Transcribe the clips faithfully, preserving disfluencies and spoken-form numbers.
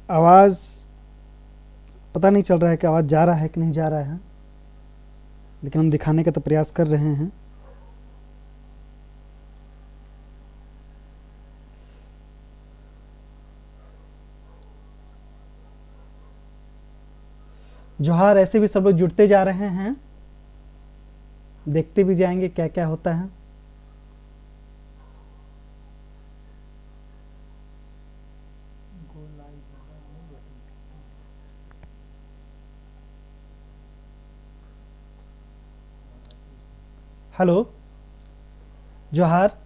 आवाज़ पता नहीं चल रहा है कि आवाज़ जा रहा है कि नहीं जा रहा है, लेकिन हम दिखाने का तो प्रयास कर रहे हैं। जोहार, ऐसे भी सब लोग जुड़ते जा रहे हैं, देखते भी जाएंगे क्या क्या होता है। हेलो, जोहार,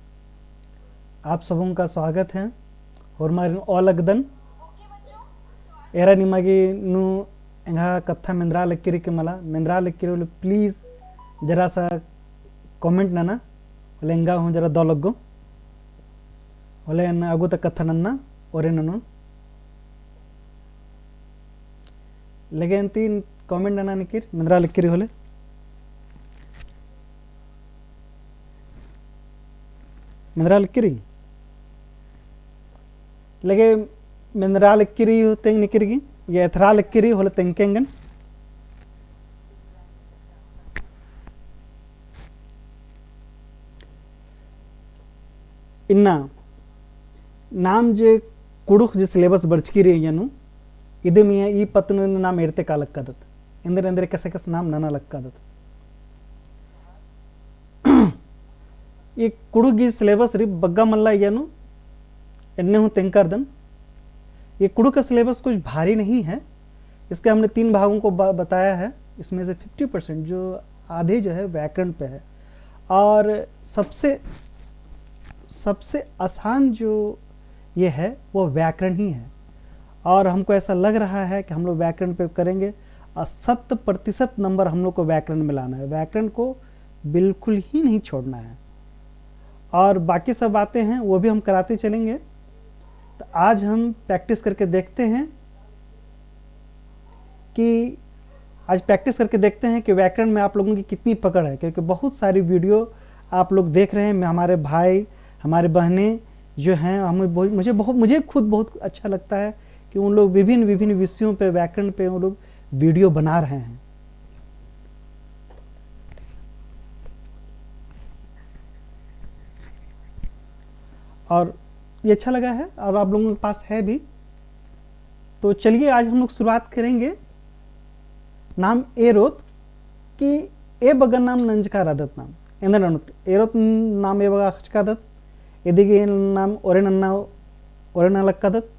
आप सबों का स्वागत है। होरमारिन ओलगदन। एरा निमागे नू एंगा कत्था मेंदरा लक्की रई के मला, मेंदरा लक्की रई होले please जरा सा comment नना, होले एंगा हूँ जरा दौ लग्गो, होले एन अगु ता कत्था नन्ना ओरे ननोन। लेगे अन्ती comment नना निकिर, मेंदरा लक्की रई होले। मेंदरा लक्की रई। लेगे मेंदरा लक्की रई हो तेंग निकिर गी, या एथरा लक्की रई होले तेंगकेंगन। इन्ना नाम जे कुँड़ुख़ जे syllabus बरचकी रई अइय्या नू, इदिम इय्या ई पत्त नू नाम एरते का लक्कादत, एन्देर एन्देर एकासे एकासे नाम नना लक्कादत। ई कुँड़ुख़ गही syllabus रई बग्गे मल्ला अइय्या नू, एन्ने हूँ तेंगकादन। ये कुँड़ुख़ का syllabus कुछ भारी नहीं है, इसके हमने तीन भागों को ब-, बताया है। इसमें से fifty percent जो आधे जो है व्याकरण पे है, और सबसे, सबसे आसान जो ये है वो व्याकरण ही है, और हमको ऐसा लग रहा है कि हम लोग व्याकरण पे करेंगे और शत प्रतिशत number हम लोग को व्याकरण में लाना है। व्याकरण को बिल्कुल ही नहीं छोड़ना है। और बाकी सब बातें हैं, वो भी हम कराते चलेंगे। तो आज हम practice करके देखते हैं कि, आज practice करके देखते हैं कि व्याकरण में आप लोगों की कितनी पकड़ है, क्योंकि बहुत सारी video आप लोग देख रहे हैं। मैं, हमारे भाई, हमारे बहनें जो हैं, हमें बहुत, मुझे बहुत, मुझे खुद बहुत अच्छा लगता है कि उन लोग विभिन्न, विभिन्न विषयों पे, व्याकरण पे उन लोग video बना रहे हैं। और ये अच्छा लगा है और आप लोगों के पास है भी। तो चलिए, आज हम लोग शुरुआत करेंगे। नाम एरोत कि ए बग्गे नाम नंजका रअदत नाम। एन्देर ननोत, एरोत नाम ए बग्गे अख़चकादत, इदिगे नाम ओरे नन्ना, ओरे नना लक्कादत।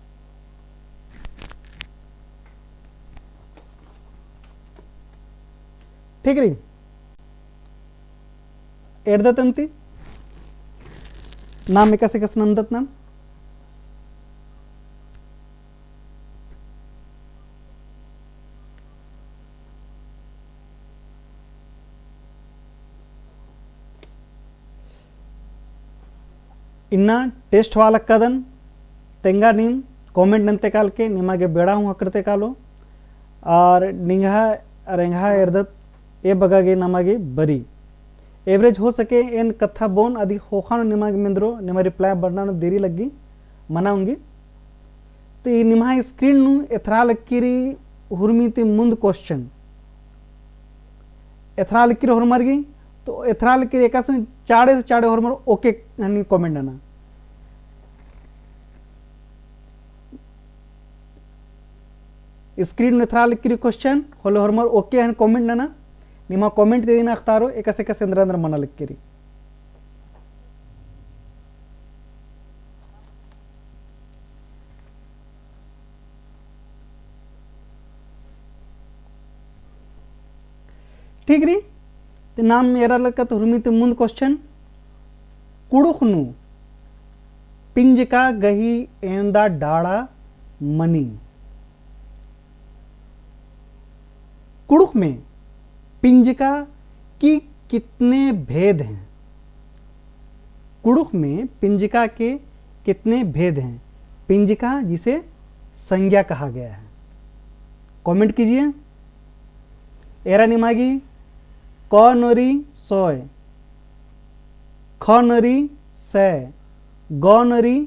ठीक रई। एरदत अन्ती। नाम एकासे एकासे नन्दत नाम। इन्ना test होआ लक्कादन, तेंगा नीम comment नन्ते काल के, निमा गे बेड़ा हूँ अख़रते कालो, और निंग्है अरा एंग्है एरदत ए बग्गे नमा गे बरी। Average हो सके एन कत्था बओन अदी ख़ोख़ा नू निमा गे मेंदरो, निमा reply बरना नू देरी लग्गी, मना ओंगी। तो ई निम्है screen नू एथरा लक्की रई हुरमी ती मुन्द question। एथरा लक्की रई होरमर गे, तो एथरा लक्की रई एकासे चाड़े से चाड़े होरमर OK हनी comment नना। Screen नू एथरा लक्की रई question, होले होरमर OK हनी comment नना। निम्है comment तेदिन अख़तारो, एकासे एकासे एन्दरा एन्दरा मना लक्की रई। ठीक रई, ते नाम एरा लक्कत हुरमी ती मुन्द question। कुँड़ुख़ नू पिंजका गही एवंदा डाड़ा मनी। कुँड़ुख़ में पिंजका की कितने भेद हैं? कुँड़ुख़ में पिंजका के कितने भेद हैं? पिंजका जिसे संज्ञा कहा गया है। Comment कीजिए। एरा निमा गे क नू रई सोय, ख नू रई सय, ग नू रई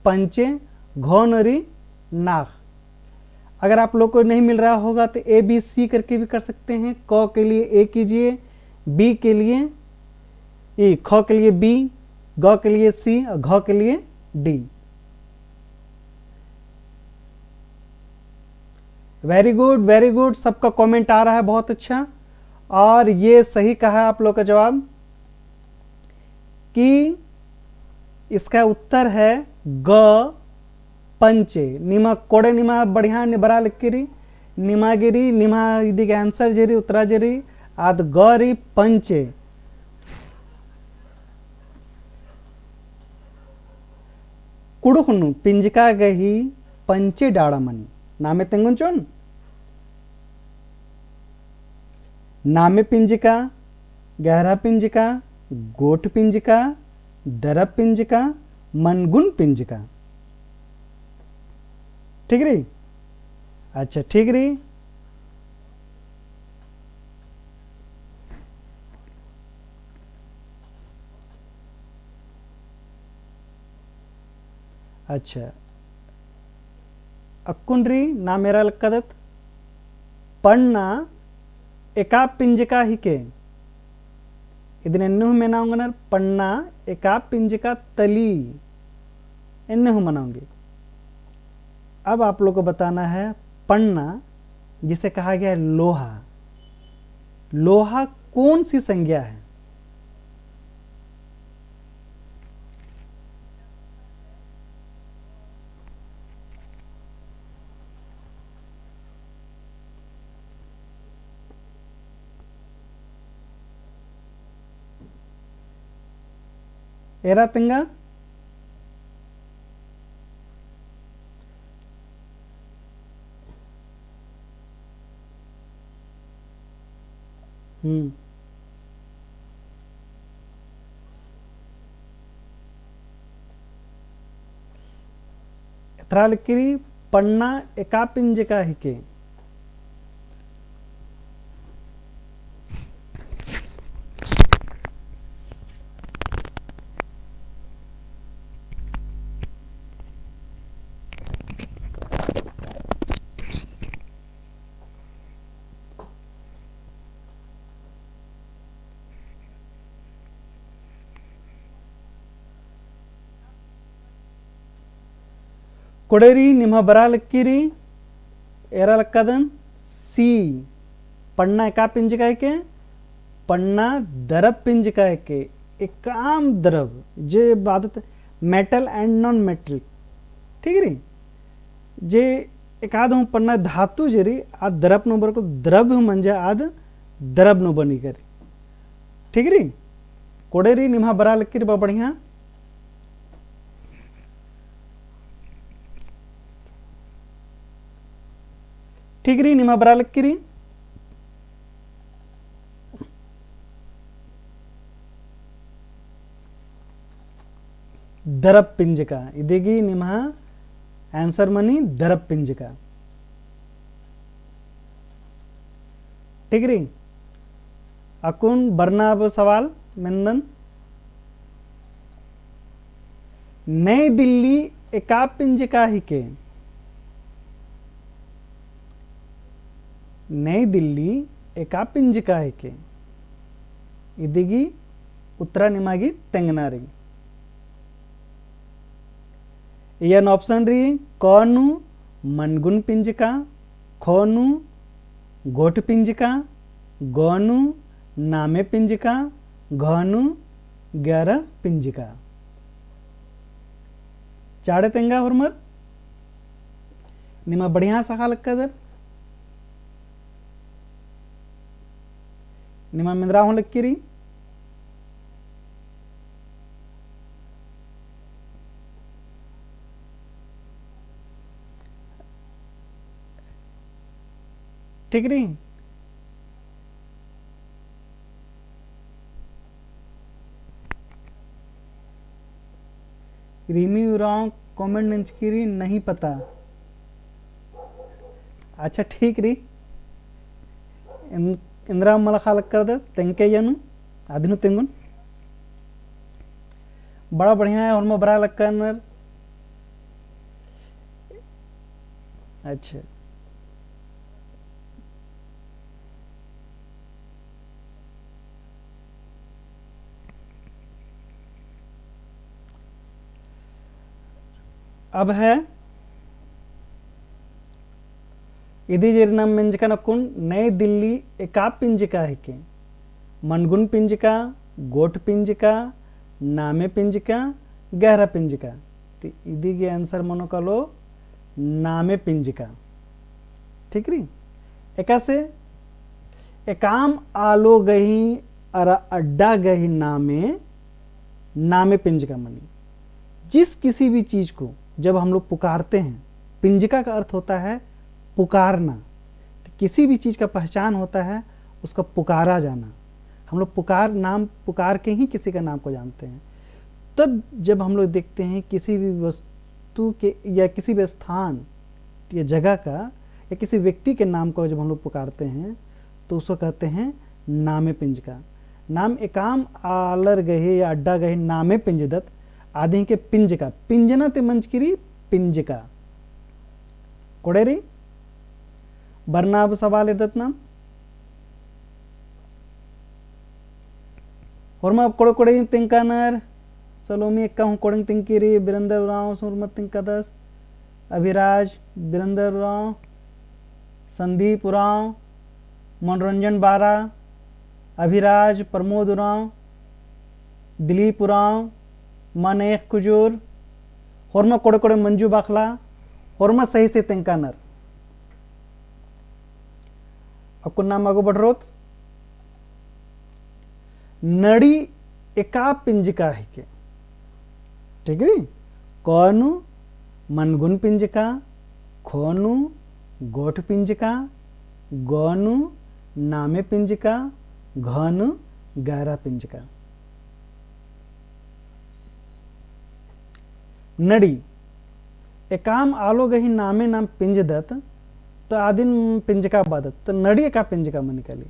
पंचे, घ नू रई नाख़। अगर आप लोग को नहीं मिल रहा होगा तो A B C करके भी कर सकते हैं। क के लिए A कीजिए, B के लिए E, ख के लिए B, ग के लिए C और घ के लिए D। Very good, very good, सबका comment आ रहा है, बहुत अच्छा। और ये सही कहा आप लोग का जवाब कि इसका उत्तर है ग, पंचे। निमा कोड़े निमा बढ़िया निबरा लक्की रई, निमा गे रई, निमा इदी गे answer जे रई, उत्तरा जे रई, आद ग रई पंचे। कुँड़ुख़ नू पिंजका गही पंचे डाड़ा मनी। नामे तेंगोन चिओन? नामे पिंजका, गहरा पिंजका, गोट पिंजका, दरब पिंजका, मनगुन पिंजका। ठीक रई? अच्छा, ठीक रई। अच्छा, अक्कुन रई नाम एरा लक्कादत, पन्ना एका पिंजका हिके। इदिन एन्ने हूँ मेना ओंगनर, पन्ना एका पिंजका तली, एन्ने हूँ मना ओंगी। अब आप लोग को बताना है पन्ना, जिसे कहा गया है लोहा। लोहा कौन सी संज्ञा है? एरा तेंगा। हम्म। एथरा लक्की रई पन्ना एका पिंजका हिके। कोड़े रई निम्हा बरआ लक्की रई, एरा लक्कादन C, पन्ना एका पिंजका हिके, पन्ना दरब पिंजका हिके, एकाम दरब, जे बादत metal and non metal, ठीक रई? जे एकाद हूँ पन्ना धातु जे रई, आद दरब नू बरको दरब हूँ मंजा आद दरब नू बनी करी। ठीक रई? कोड़े रई निम्हा बरआ लक्की रई बा बढ़िया। ठीक रई निम्हा बरआ लक्की रई। दरब पिंजका, इदिगी निम्हा answer मनी दरब पिंजका। ठीक रई? अक्कुन बरना अब सवाल मेनदन। नई दिल्ली एका पिंजका हिके। नई दिल्ली एका पिंजका हिके। इदिगी उत्तरा निमागी तेंगना रई। इयन option रई, क नू मनगुन पिंजका, ख नू गोट पिंजका, ग नू नामे पिंजका, घ नू ग्यारह पिंजका। चाड़े तेंगा होरमर, निमा बढ़िया सखा लक्कादर। निमा मेंदरा हूँ लक्की रई। ठीक रई। रिमी उराँव comment नंजकी रई, नहीं पता। अच्छा, ठीक रई। एन-, एन्दरा मला खा लक्कादर, तेंगके इय्या नू, अदिन हूँ तेंगोन। बड़ा बढ़िया है, होरमा बरआ लक्कानर। अच्छा, अब है इदी जेरी नाम मेंजकन अक्कुन नई दिल्ली एका पिंजका हिके। मनगुन पिंजका, गोट पिंजका, नामे पिंजका, गहरा पिंजका। ती इदी गे answer मनो कालो नामे पिंजका। ठीक रई? एकासे एकाम आलो गही अरा अड्डा गही नामे, नामे पिंजका मनी। जिस किसी भी चीज को जब हम लोग पुकारते हैं, पिंजका का अर्थ होता है पुकारना। तो किसी भी चीज का पहचान होता है उसका पुकारा जाना। हम लोग पुकार, नाम पुकार के ही किसी का नाम को जानते हैं। तब जब हम लोग देखते हैं किसी भी वस्तु के या किसी भी स्थान या जगह का या किसी व्यक्ति के नाम को जब हम लोग पुकारते हैं, तो उसको कहते हैं नामे पिंजका। नाम एकाम आलर गही या अड्डा गही नामे पिंजदत, आदिन के पिंजका। पिंजना ती मंजकी रई पिंजका। कोड़े रई? बरना अब सवाल एरदत नाम। होरमा कोड़े कोड़े तिंकानर, सलोमी एक्का हूँ कोड़े तिंकी रई, बिरेंदर उराँव होरमा तिंकादस, अभिराज, बिरेंदर उराँव, संदीप उराँव, मनोरंजन बारा, अभिराज, प्रमोद उराँव, दिलीप उराँव, मनेख कुजूर, होरमा कोड़े कोड़े मंजू बाखला, होरमा सही से तिंकानर। अक्कुन नाम आगो बढ़रोत। नड़ी एका पिंजका हिके। ठीक रई? क नू मनगुन पिंजका, ख नू गोठ पिंजका, ग नू नामे पिंजका, घ नू गैरा पिंजका। नड़ी एकाम आलो गही नामे नाम पिंजदत, तो आदिन पिंजका बअदत, तो नड़ी एका पिंजका मनी काली।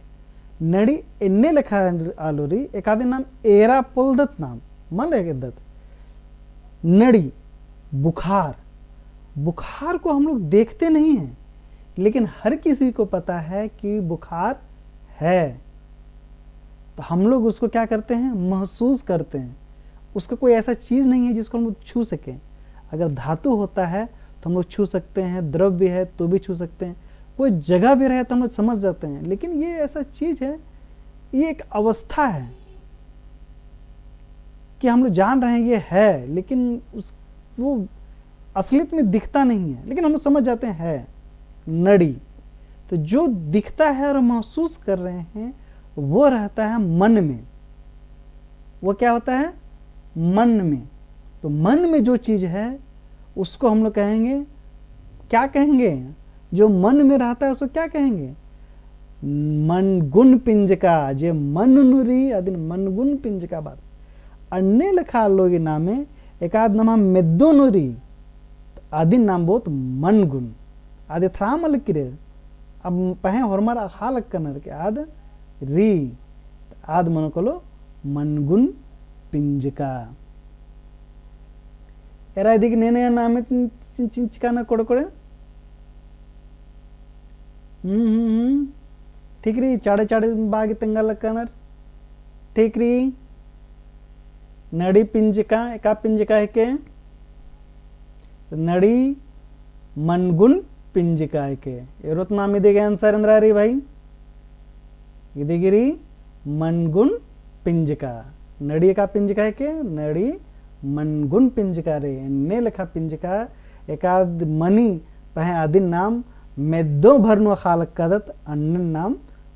नड़ी एन्ने लेखा आलो रई, एकादिन नाम एरा पोलदत नाम, मल एरदत। नड़ी, बुखार, बुखार को हम लोग देखते नहीं हैं, लेकिन हर किसी को पता है कि बुखार है। तो हम लोग उसको क्या करते हैं? महसूस करते हैं। उसका कोई ऐसा चीज़ नहीं है जिसको हम लोग छू सकें। अगर धातु होता है तो हम लोग छू सकते हैं, द्रव्य है तो भी छू सकते हैं, कोई जगह भी रहे तो हम लोग समझ जाते हैं। लेकिन ये ऐसा चीज़ है, ये एक अवस्था है कि हम लोग जान रहे हैं ये है, लेकिन उस, वो असलियत में दिखता नहीं है, लेकिन हम लोग समझ जाते हैं, है नड़ी। तो जो दिखता है और महसूस कर रहे हैं, वो रहता है मन में। वो क्या होता है? मन में। तो मन में जो चीज़ है, उसको हम लोग कहेंगे, क्या कहेंगे? जो मन में रहता है, उसको क्या कहेंगे? मनगुन पिंजका। जे मन नू रई, अदिन मनगुन पिंजका बअदत। अन्ने लेखा आलो गही नामे एकाद नम्है मेद्दो नू रई, अदिन नाम बओत मनगुन। आद एथरा मल किरे, अब पहें होरमर अख़आ लक्कनर के आद रई, आद मनो कालो मनगुन पिंजका। एरा इदिक नया नया नामे चिन-, चिन-, चिंचकानर कोड़े कोड़े। हम्म, हम्म, हम्म। ठीक रई, चाड़े चाड़े बागी तेंगा लक्कनर। ठीक रई। नड़ी पिंजका, एका पिंजका हिके? नड़ी मनगुन पिंजका हिके। एरोत नाम इदी गे answer एन्दरा रई भाई। इदी गे रई मनगुन पिंजका। नड़ी एका पिंजका हिके? नड़ी मनगुन पिंजका रई। एन्ने लेखा पिंजका एकाद मनी पहें अदिन नाम मेद्दो भर नू अख़आ लक्कादत, अन्नेन नाम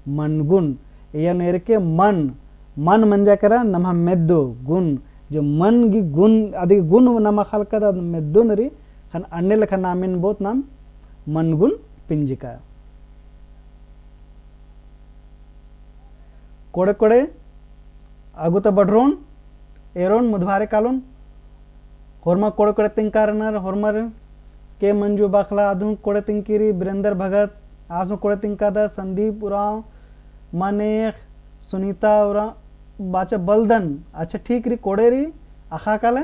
मनगुन। इय्या नू एरके मन, मन मंजा केरा नम्है मेद्दो, गुन, जो मन गही गुन, अदी गुन नाम अख़आ लक्कादत, मेद्दो नू रई, ख़ने अन्ने लेखा नामेन बओत नाम मनगुन पिंजका। कोड़े कोड़े आगु ता बढ़रोन, एरोन मुधभारे कालोन। होरमा कोड़े कोड़े तिंका रअनर, होरमर के मंजू बाखला, आद हूँ कोड़े तिंकी रई, बिरेंदर भगत, आस हूँ कोड़े तिंकादस, संदीप उराँव, मनेख, सुनीता उराँव, बाचा बलदन। अच्छा ठीक रई, कोड़े रई, अख़आ काला,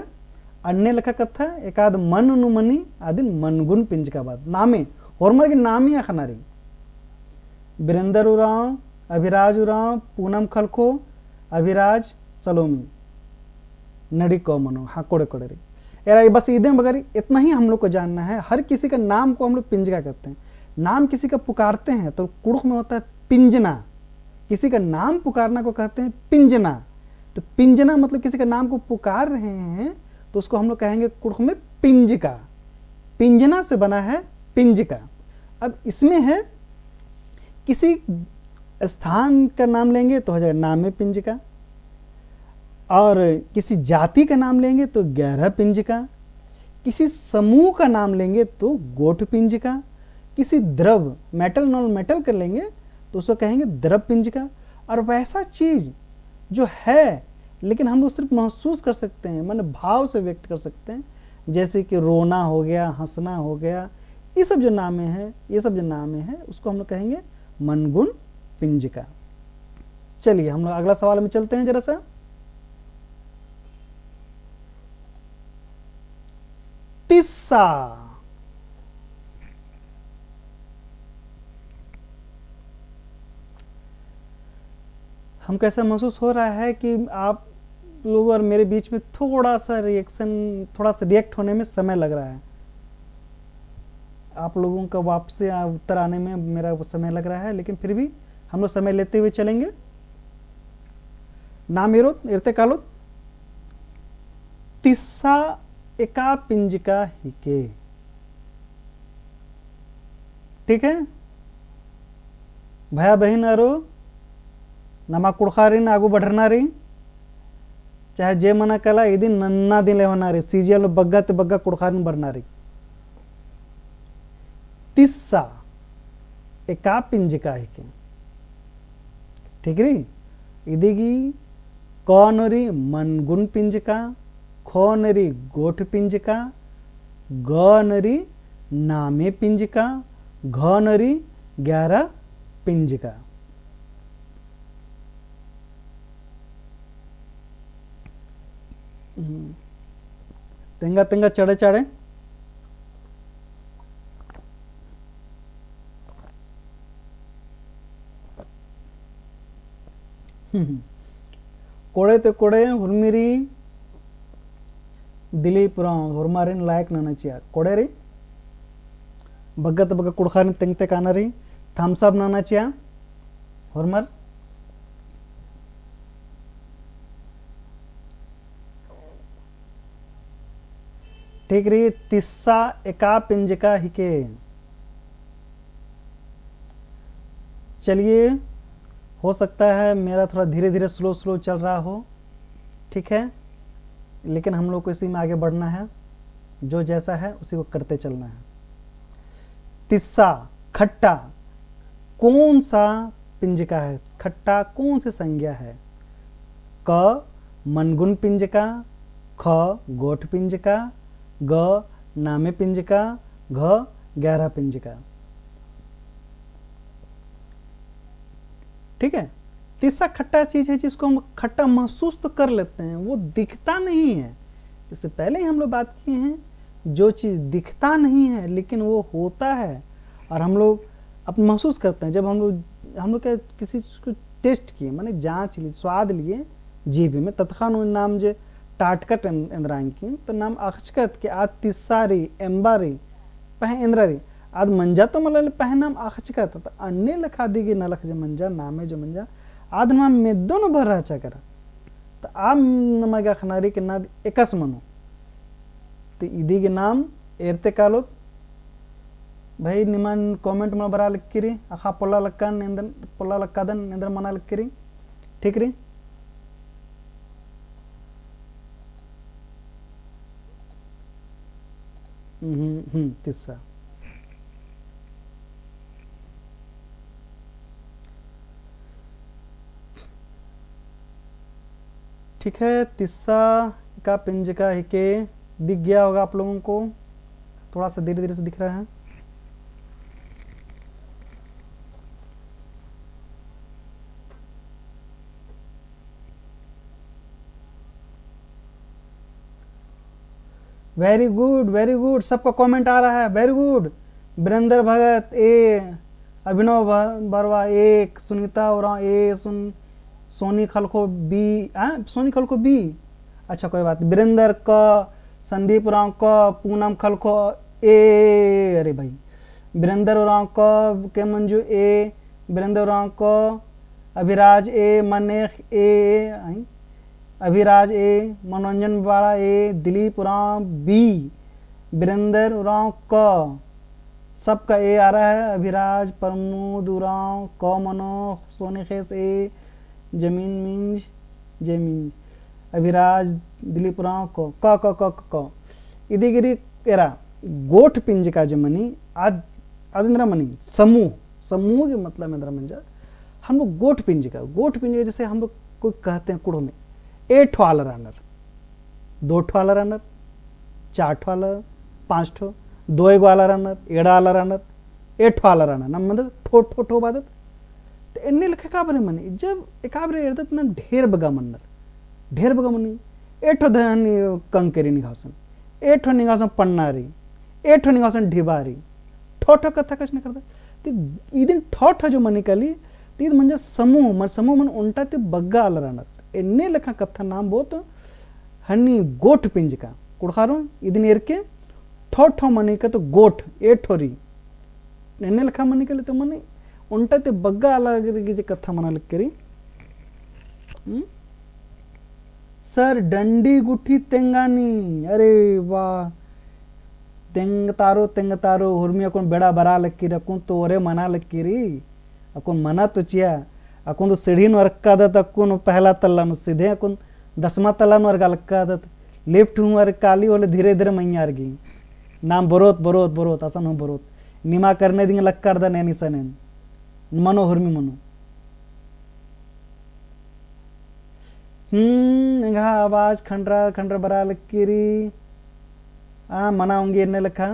अन्ने लेखा कत्था, एकाद मन नू मनी, अदिन मनगुन पिंजका बअदत। नामे, होरमर गही नामे अख़ना रई। बिरेंदर उराँव, अभिराज उराँव, पूनम खलखो, अभिराज सलोमी। नड़ी क मनो, हाँ, कोड़े कोड़े रई। यार, ये बस इदे बगर इतना ही हम लोग को जानना है। हर किसी का नाम को हम लोग पिंजका कहते हैं। नाम किसी का पुकारते हैं तो कुँड़ुख़ में होता है पिंजना। किसी का नाम पुकारना को कहते हैं पिंजना। तो पिंजना मतलब किसी का नाम को पुकार रहे हैं तो उसको हम लोग कहेंगे कुँड़ुख़ में पिंजका। पिंजना से बना है पिंजका। अब इसमें है, किसी स्थान का नाम लेंगे तो हो जाएगा नामे पिंजका, और किसी जाति का नाम लेंगे तो ग्यारह पिंजका, किसी समूह का नाम लेंगे तो गोठ पिंजका, किसी द्रव, metal, non metal कर लेंगे तो उसको कहेंगे द्रव पिंजका। और वैसा चीज़ जो है लेकिन हम लोग सिर्फ महसूस कर सकते हैं, माने भाव से व्यक्त कर सकते हैं, जैसे कि रोना हो गया, हँसना हो गया, ये सब जो नामे हैं, ये सब जो नामे हैं, उसको हम लोग कहेंगे मनगुन पिंजका। चलिए, हम लोग अगला सवाल में चलते हैं जरा सा। तिस्सा। हमको ऐसा महसूस हो रहा है कि आप लोग और मेरे बीच में थोड़ा सा reaction, थोड़ा सा react होने में समय लग रहा है। आप लोगों का वापसी, आ, उत्तर आने में मेरा समय लग रहा है, लेकिन फिर भी हम लोग समय लेते हुए चलेंगे। नाम एरोत, एरते कालोत, तिस्सा एका पिंजका हिके। ठीक है, भया बहिन आरो, नमा कुँड़ुख़ारिन आगू बढ़रना रई, चाहे जे मना कला, इदिन नन्ना दिले होना रई, सीजियल बग्गा ते बग्गा कुँड़ुख़ारिन बरना रई। तिस्सा एका पिंजका हिके। ठीक रई? इदिगी क नू रई मनगुन पिंजका, ख नू रई गोठ पिंजका, ग नू रई नामे पिंजका, घ नू रई ग्यारह पिंजका। हम्म। तेंगा तेंगा चढ़े चढ़े। कोड़े ते कोड़े हुरमी रई दिली पुरा होरमारिन like नना चिआ। कोड़े रई बग्गा ते बग्गा कुँड़ुख़ारिन तेंगते काना रई, thumbs up नना चिआ होरमर। ठीक रई, तिस्सा एका पिंजका हिके। चलिए, हो सकता है मेरा थोड़ा धीरे-धीरे slow slow चल रहा हो, ठीक है, लेकिन हम लोग को इसी में आगे बढ़ना है, जो जैसा है उसी को करते चलना है। तिस्सा, खट्टा, कौन सा पिंजका है? खट्टा कौन सी संज्ञा है? क, मनगुन पिंजका, ख, गोठ पिंजका, ग, नामे पिंजका, घ, ग्यारह पिंजका। ठीक है, तिस्सा खट्टा चीज़ है जिसको हम खट्टा महसूस तो कर लेते हैं, वो दिखता नहीं है। इससे पहले ही हम लोग बात किए हैं, जो चीज़ दिखता नहीं है लेकिन वो होता है और हम लोग अब महसूस करते हैं। जब हम लोग, हम लोग क्या किसी चीज़ को taste किए, माने जाँच लिए, स्वाद लिए जीभ में, तत्ख़न नाम जे टाटकत एन-, एन्दरा एंकी, तो नाम अख़चकत कि आद तिस्सा रई, एम्बा रई, पहें एन्दरा रई। आद मंजा तो मला ले पहें नाम अख़चकत, तो अन्ने लेखा इदिगी नलख जे मंजा, नामे जे मंजा, आद नाम मेद्दो नू भर रहचा केरा। तो आद नमा गे अख़ना रई कि नाद एकस मनो। तो इदिगी नाम एरते कालोत। भाई, निमन comment मल बरआ लक्की रई, अख़ा पोल्ला लक्कन, एन्दन पोल्ला लक्कादन, एन्दर मना लक्की रई। ठीक रई? हम्म, हम्म, तिस्सा। ठीक है, तिस्सा एका पिंजका हिके, दिख गया होगा आप लोगों को, थोड़ा सा धीरे-धीरे से दिख रहा है। Very good, very good, सबका comment आ रहा है, very good। वीरेंद्र भगत A, अभिनव ब-, बरवा A, सुनीता उराँव A, सुन-, सोनी खलखो B, हाँ, सोनी खलखो B। अच्छा, कोई बात नहीं। वीरेंद्र क, संदीप उराँव क, पूनम खलखो ए, अरे भाई। बिरेंदर उराँव क, के मंजू ए, बिरेंदर उराँव क, अभिराज ए, मनेख ए, आई। अभिराज ए, मनोरंजन बाड़ा ए, दिलीप उराँव बी, बिरेंदर उराँव क, सबका ए आ रहा है। अभिराज, प्रमोद उराँव क, मनो, सोनेखेस ए, जमीन मिंज, जमीन, अभिराज, दिलीप उराँव क, क, क, क, क, क। इदी गिरी एरा, गोठ पिंजका जे मनी, आद, आद एन्दरा मनी, समूह, समूह के मतलब एन्दरा मंजा, हम लोग गोठ पिंजका, गोठ पिंजका जैसे हम लोग कोई कहते हैं कुड़ो में, एक ठो आलर रअनर, दो ठो आलर रअनर, चार ठो आलर, पाँच ठो, दोय गो आलर रअनर, एड़ा आलर रअनर, एक ठो आलर रअनर, नाम मतलब ठो, ठो, ठो बादत। तो एन्ने लेखा एकाबरे मनी, जब एकाबरे एरदत ना ढेर बग्गे मनर, ढेर बग्गे मनी, एक ठो धनी कंकेरी निंगासन, एक ठो निंगासन पन्नारी, एक ठो निंगासन ढिबारी, ठो ठो कत्था कछनखरदत। ती इदिन ठो ठो जो मनी काली, ती इद मंजा समूह, मने समूह मने ओन्टा ती बग्गे आलर रअनर। एन्ने लेखा कत्था नाम बहुत हनी गोठ पिंजका। कुँड़ुख़ारो इदिन एरके ठो ठो मनी का तो गोठ, एक ठो रई। एन्ने लेखा मनी काली तो मनी ओन्टा ती बग्गे आलर गे जे कत्था मना लक्की रई। हम्म? सर, डंडी गुट्ठी तेंगानी, अरे वाह। तेंगतारो, तेंगतारो, हुरमी अक्कुन बेड़ा बरआ लक्की रई, अक्कुन तो ओरे मना लक्की रई। अक्कुन मना तो चिआ, अक्कुन तो सीढ़ी नू अरक्कादत, अक्कुन पहला तल्ला नू, सीधे अक्कुन दसमा तल्ला नू अरगा लक्कादत। Lift हूँ अरकाली होले धीरे धीरे मइय्याँ अरगी। नाम बरोत, बरोत, बरोत, असन हूँ बरोत। निमा करने दिंग लक्कादन एन इसन एन। मनो हुरमी मनो। हम्म, एंग्है आवाज खंडरा खंडरा बरआ लक्की रई। आ, मना ओंगी एन्ने लेखा।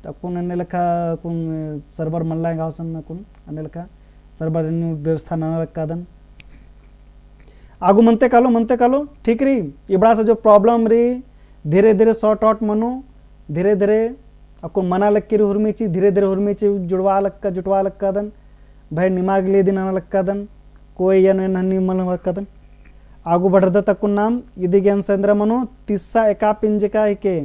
अक्कुन एन्ने लेखा, अक्कुन server मल्ला एंग्है असन अक्कुन, एन्ने लेखा server एन्ने व्यवस्था नना लक्कादन। आगू मनते कालो, मनते कालो, ठीक रई। इबड़ा से जो problem रई, धीरे धीरे sort out मनो, धीरे धीरे अक्कुन मना लक्की रई हुरमी ची, धीरे धीरे हुरमी ची जुड़वा लक्का, जुटवा लक्कादन। भाई निमा गे ले दिम नना लक्कादन, कोई एन एन हनी मल लक्कादन। आगू बढ़रदत अक्कुन नाम, इदी गे answer एन्दरा मनो, तिस्सा एका पिंजका हिके,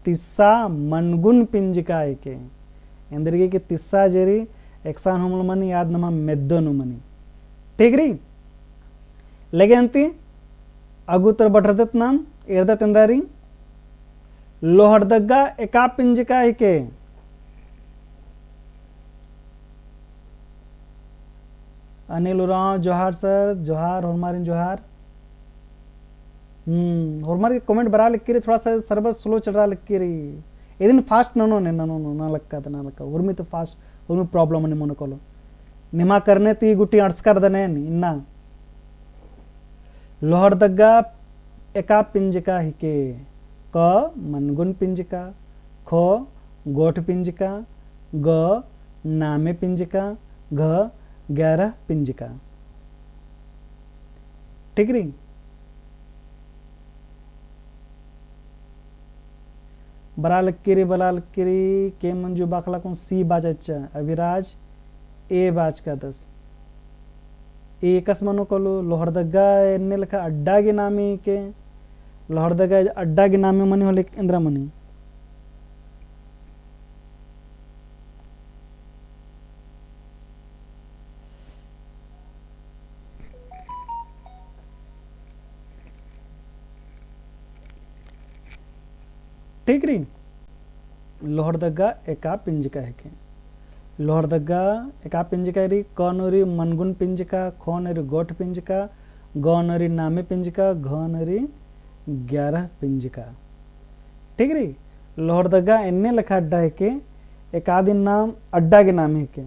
तिस्सा मनगुन पिंजका हिके। एन्देरगे कि तिस्सा जे रई, एकसन हूँ मल मनी, आद नमा मेद्दो नू मनी। ठीक रई? लेगे अन्ती, आगू तर बढ़रदत नाम, एरदत एन्दरा रई, लोहरदगा एका पिंजका हिके। अनिल उराँव, जोहार sir, जोहार, होरमारिन जोहार। हम्म, होरमार गे comment बरआ लक्की रई, थोड़ा सा server slow चलरआ लक्की रई। इदिन fast ननो ने, ननो, ननो, नना लक्कादन, नना लक्कादन। हुरमी तो fast, हुरमी problem मनी मनो कालो। निमा करने ती गुट्ठी अंड़सकारदन एन, इन्ना। लोहरदगा एका पिंजका हिके, क मनगुन पिंजका, ख गोठ पिंजका, ग नामे पिंजका, घ ग्यारह पिंजका। ठीक रई? बरआ लक्की रई, बरआ लक्की रई, के मंजू बाखला कुन C बाचचा, अभिराज A बाचकादस। एकस मनो कालो, लोहरदगा एन्ने लेखा अड्डा गे नामे हिके, लोहरदगा अड्डा गे नामे मनी होले एन्दरा मनी। ठीक रई? लोहरदगा एका पिंजका हिके। लोहरदगा एका पिंजका रई, क नू रई मनगुन पिंजका, ख नू रई गोठ पिंजका, ग नू रई नामे पिंजका, घ नू रई ग्यारह पिंजका। ठीक रई? लोहरदगा एन्ने लेखा अड्डा हिके, एकादिन नाम अड्डा गे नाम हिके।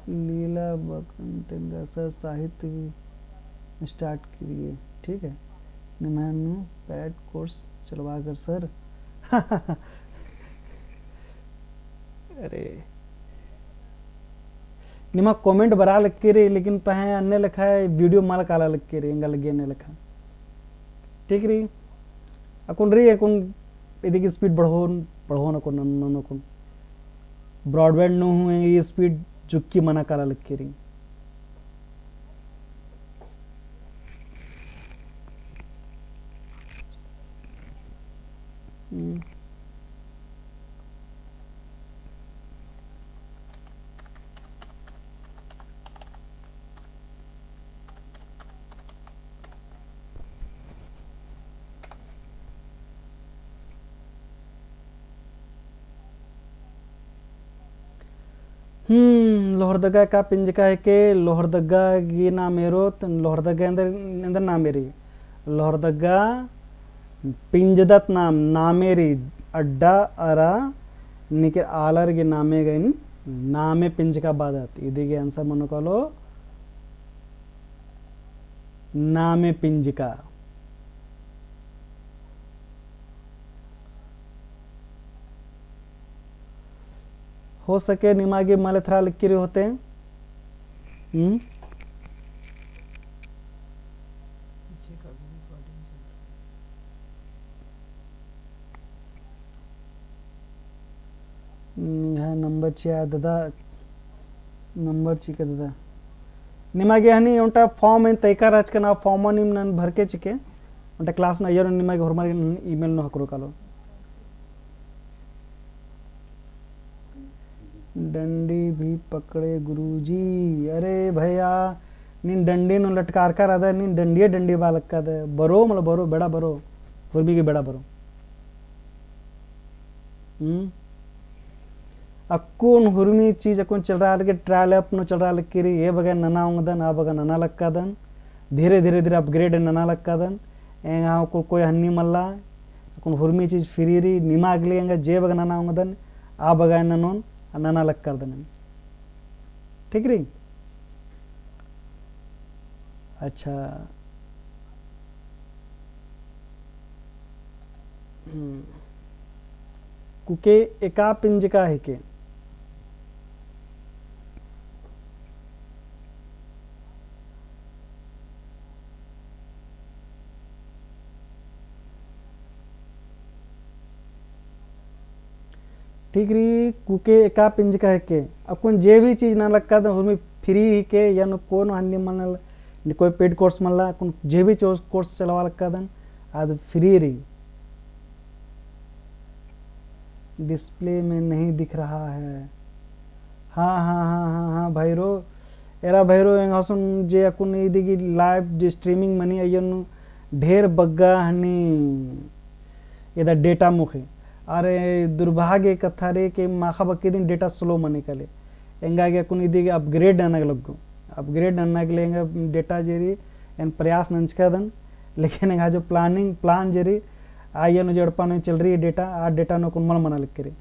लीला बकन तेंगा sir साहित्य भी start करिए, ठीक है। निम्है नू paid course चलवा कर sir। अरे। निमा comment बरआ लक्की रई, लेकिन पहें अन्ने लेखा video मल काला लक्की रई, एंगा लग्गी अन्ने लेखा। ठीक रई? अक्कुन रई, अक्कुन इदी गे speed बढ़ओन, बढ़ओन अक्कुन, नन-, नन अक्कुन। Broadband नू हूँ ई speed जुक्की मना काला लक्की रई। हम्म। हम्म, लोहरदगा का पिंजका हेके, लोहरदगा गे नाम एरोत, लोहरदगा एन्देर, एन्देर नाम एरी। लोहरदगा पिंजदत नाम, नाम एरी, अड्डा अरा निकर आलर गे नामे गइन, नामे पिंजका बादत। इदी गे answer मनो कालो, नामे पिंजका। हो सके निमा गे मल एथरा लक्की रई होते। हम्म? हम्म, यहाँ नंबर चिआ ददा, नंबर चिके ददा। निमा गे हनी ओन्टा form एन तैका रहचकन, आ form नीम नन भरके चिके। ओन्टा class नू अइय्या नू निमा गे होरमर गे email नू हकरो कालो। डंडी भी पकड़े गुरुजी। अरे भैया, नीन डंडी नू लटकारका रअदय, नीन डंडिये डंडी बआ लक्कादय। बरो, मतलब बरो, बेड़ा बरो। हुरमी गे बेड़ा बरो। हम्म? अक्कुन हुरमी चीज अक्कुन चलरआ लगी, trial app नू चलरआ लगी रई, ए बग्गे नना ओंगदन, आ बग्गे नना लक्कादन। धीरे, धीरे, धीरे upgrade नना लक्कादन। एंगा को-, कोई हन्नी मल्ला, अक्कुन हुरमी चीज free रई, निमा गे ले एंगा जे बग्गे नना ओंगदन, आ बग्गे ननोन, नना लक्कादन। ठीक रई? अच्छा। हम्म। कुके एका पिंजका हेके। ठीक रई, कुके एका पिंजका हेके। अक्कुन जे भी चीज नना लक्कादन, हुरमी free हेके, यानो कोनो हन्नी मल्ला, कोई paid course मल्ला, अक्कुन जे भी चो-, course चलवा लक्कादन, आद free रई। Display में नहीं दिख रहा है। हाँ, हाँ, हाँ, हाँ, हाँ, भैरो। एरा भैरो, एंग हसन जे अक्कुन इदी गे live जे streaming मनी अइय्या नू ढेर बग्गे हनी एदा data मुखे। अरे दुर्भाग्य कत्था रई कि माखा बक्की दिन data slow मनी काले। एंगा गे अक्कुन इदी गे upgrade नना गे लग्गो। Upgrade नना गे ले एंगा data जे रई एन प्रयास नंजकादन। लेकिन एंगा जो planning, plan जे रई, अइय्या नू जे एड़पा नू चलरई data, आ data नू अक्कुन मल मना लगी रई।